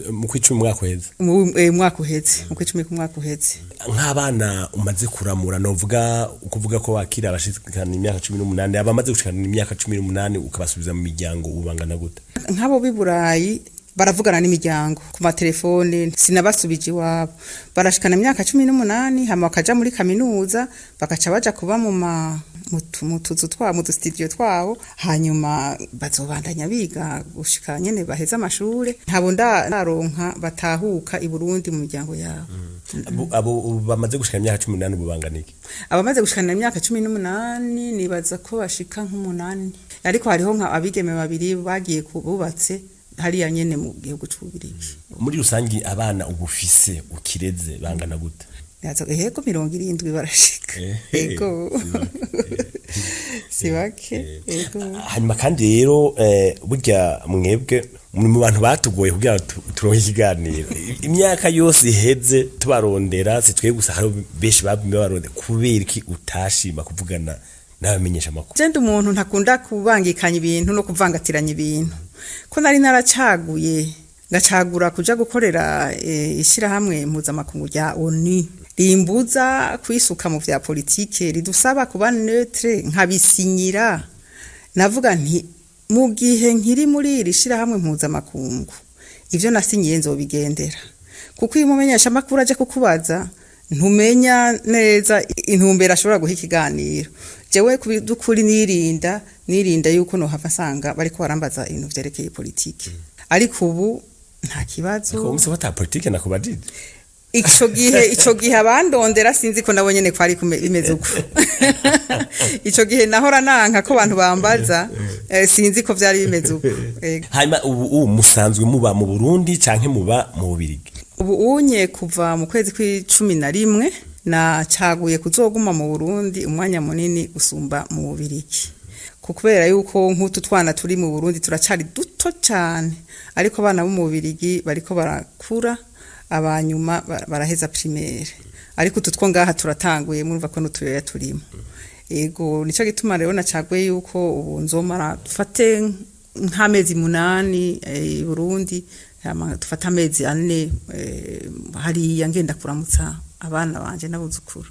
Mu kw'icumi umwaka uheze? Mu mwaka uheze, mu kw'icumi k'umwaka uheze. Nk'abana umaze kuramura, novuga ukuvuga ko wakira abashikana imyaka 18, abamaze gushikana imyaka 18 ukabasubiza mu miryango, ubangana gute? Nk'abo b'i Burayi baravugana n'imiryango ku matelefone, sinabasubije iwabo. Barashikana imyaka 18, hama bakaja muri kaminuza, bagaca baja kuba mu ma mu tuzu twabo, mu dustudio twabo, hanyuma bazobandanya biga gushika nyene baheze amashure. Ntabo ndaronka batahuka i Burundi mu miryango yabo. Abo bamaze gushikana imyaka 18 ubu bangana iki? Abamaze gushikana imyaka 18 nibaza ko bashika nk'umunani, ariko hariho nka abigeme babiri bagiye bubatse hariya nyene mu gihugu c'Ububirigi. Muri rusangi abana ubufise ukireze bangana gute? Nazo ehego 70 barashika. Ego, si bake, ego. Hanyuma kandi rero burya mwebwe muri mu bantu batugoye kugira ngo turonke ikiganiro. Imyaka yose iheze tubarondera, si twebwe gusa, hari benshi bagumye babarondera. Kubera iki utashima kuvugana n'abamenyesha amakuru? Je ndi umuntu ntakunda kubangikanya ibintu no kuvangatiranya ibintu. Ko nari naracaguye, ngacagura kuja gukorera ishirahamwe mpuzamakungu rya ONU rimbuza kwisuka mu vya politike, ridusaba kuba neutre, nkabisinyira, navuga nti mu gihe nkiri muri iri shirahamwe mpuzamakungu ivyo nasinyiye nzobigendera, kuko iyo umumenyeshamakuru aje kukubaza ntumenya neza intumbero ashobora guha ikiganiro. Jewe kubidukuri nirinda yuko nohava nsanga bariko barambaza ibintu vyerekeye politike, ariko ubu nta kibazo. Ariko umunsi wata politike nakubajije. Ico gihe abandondera sinzi ko nabo nyene kwari bimeze uko. Ico gihe nahora nanka ko abantu bambaza, sinzi ko vyari bimeze uko. Ego. Hanyuma ubu musanzwe muba mu Burundi canke muba mu Bubirigi? Ubu unye kuva mu kwezi kw'11 nacaguye kuzoguma mu Burundi umwanya munini gusumba mu Bubirigi, kubera yuko nk'utu twana turi mu Burundi turacari duto cane, ariko abana bo mu Bubirigi bariko barakura, abanyuma baraheza primaire, ariko utu two ngaha turatanguye, murumva ko n'utuyoya turimo. Ego, nico gituma rero nacaguye yuko ubu nzomara dufate nk'amezi 8 i Burundi, hama dufate amezi 4 hariya ngenda kuramutsa abana banje n'abuzukuru.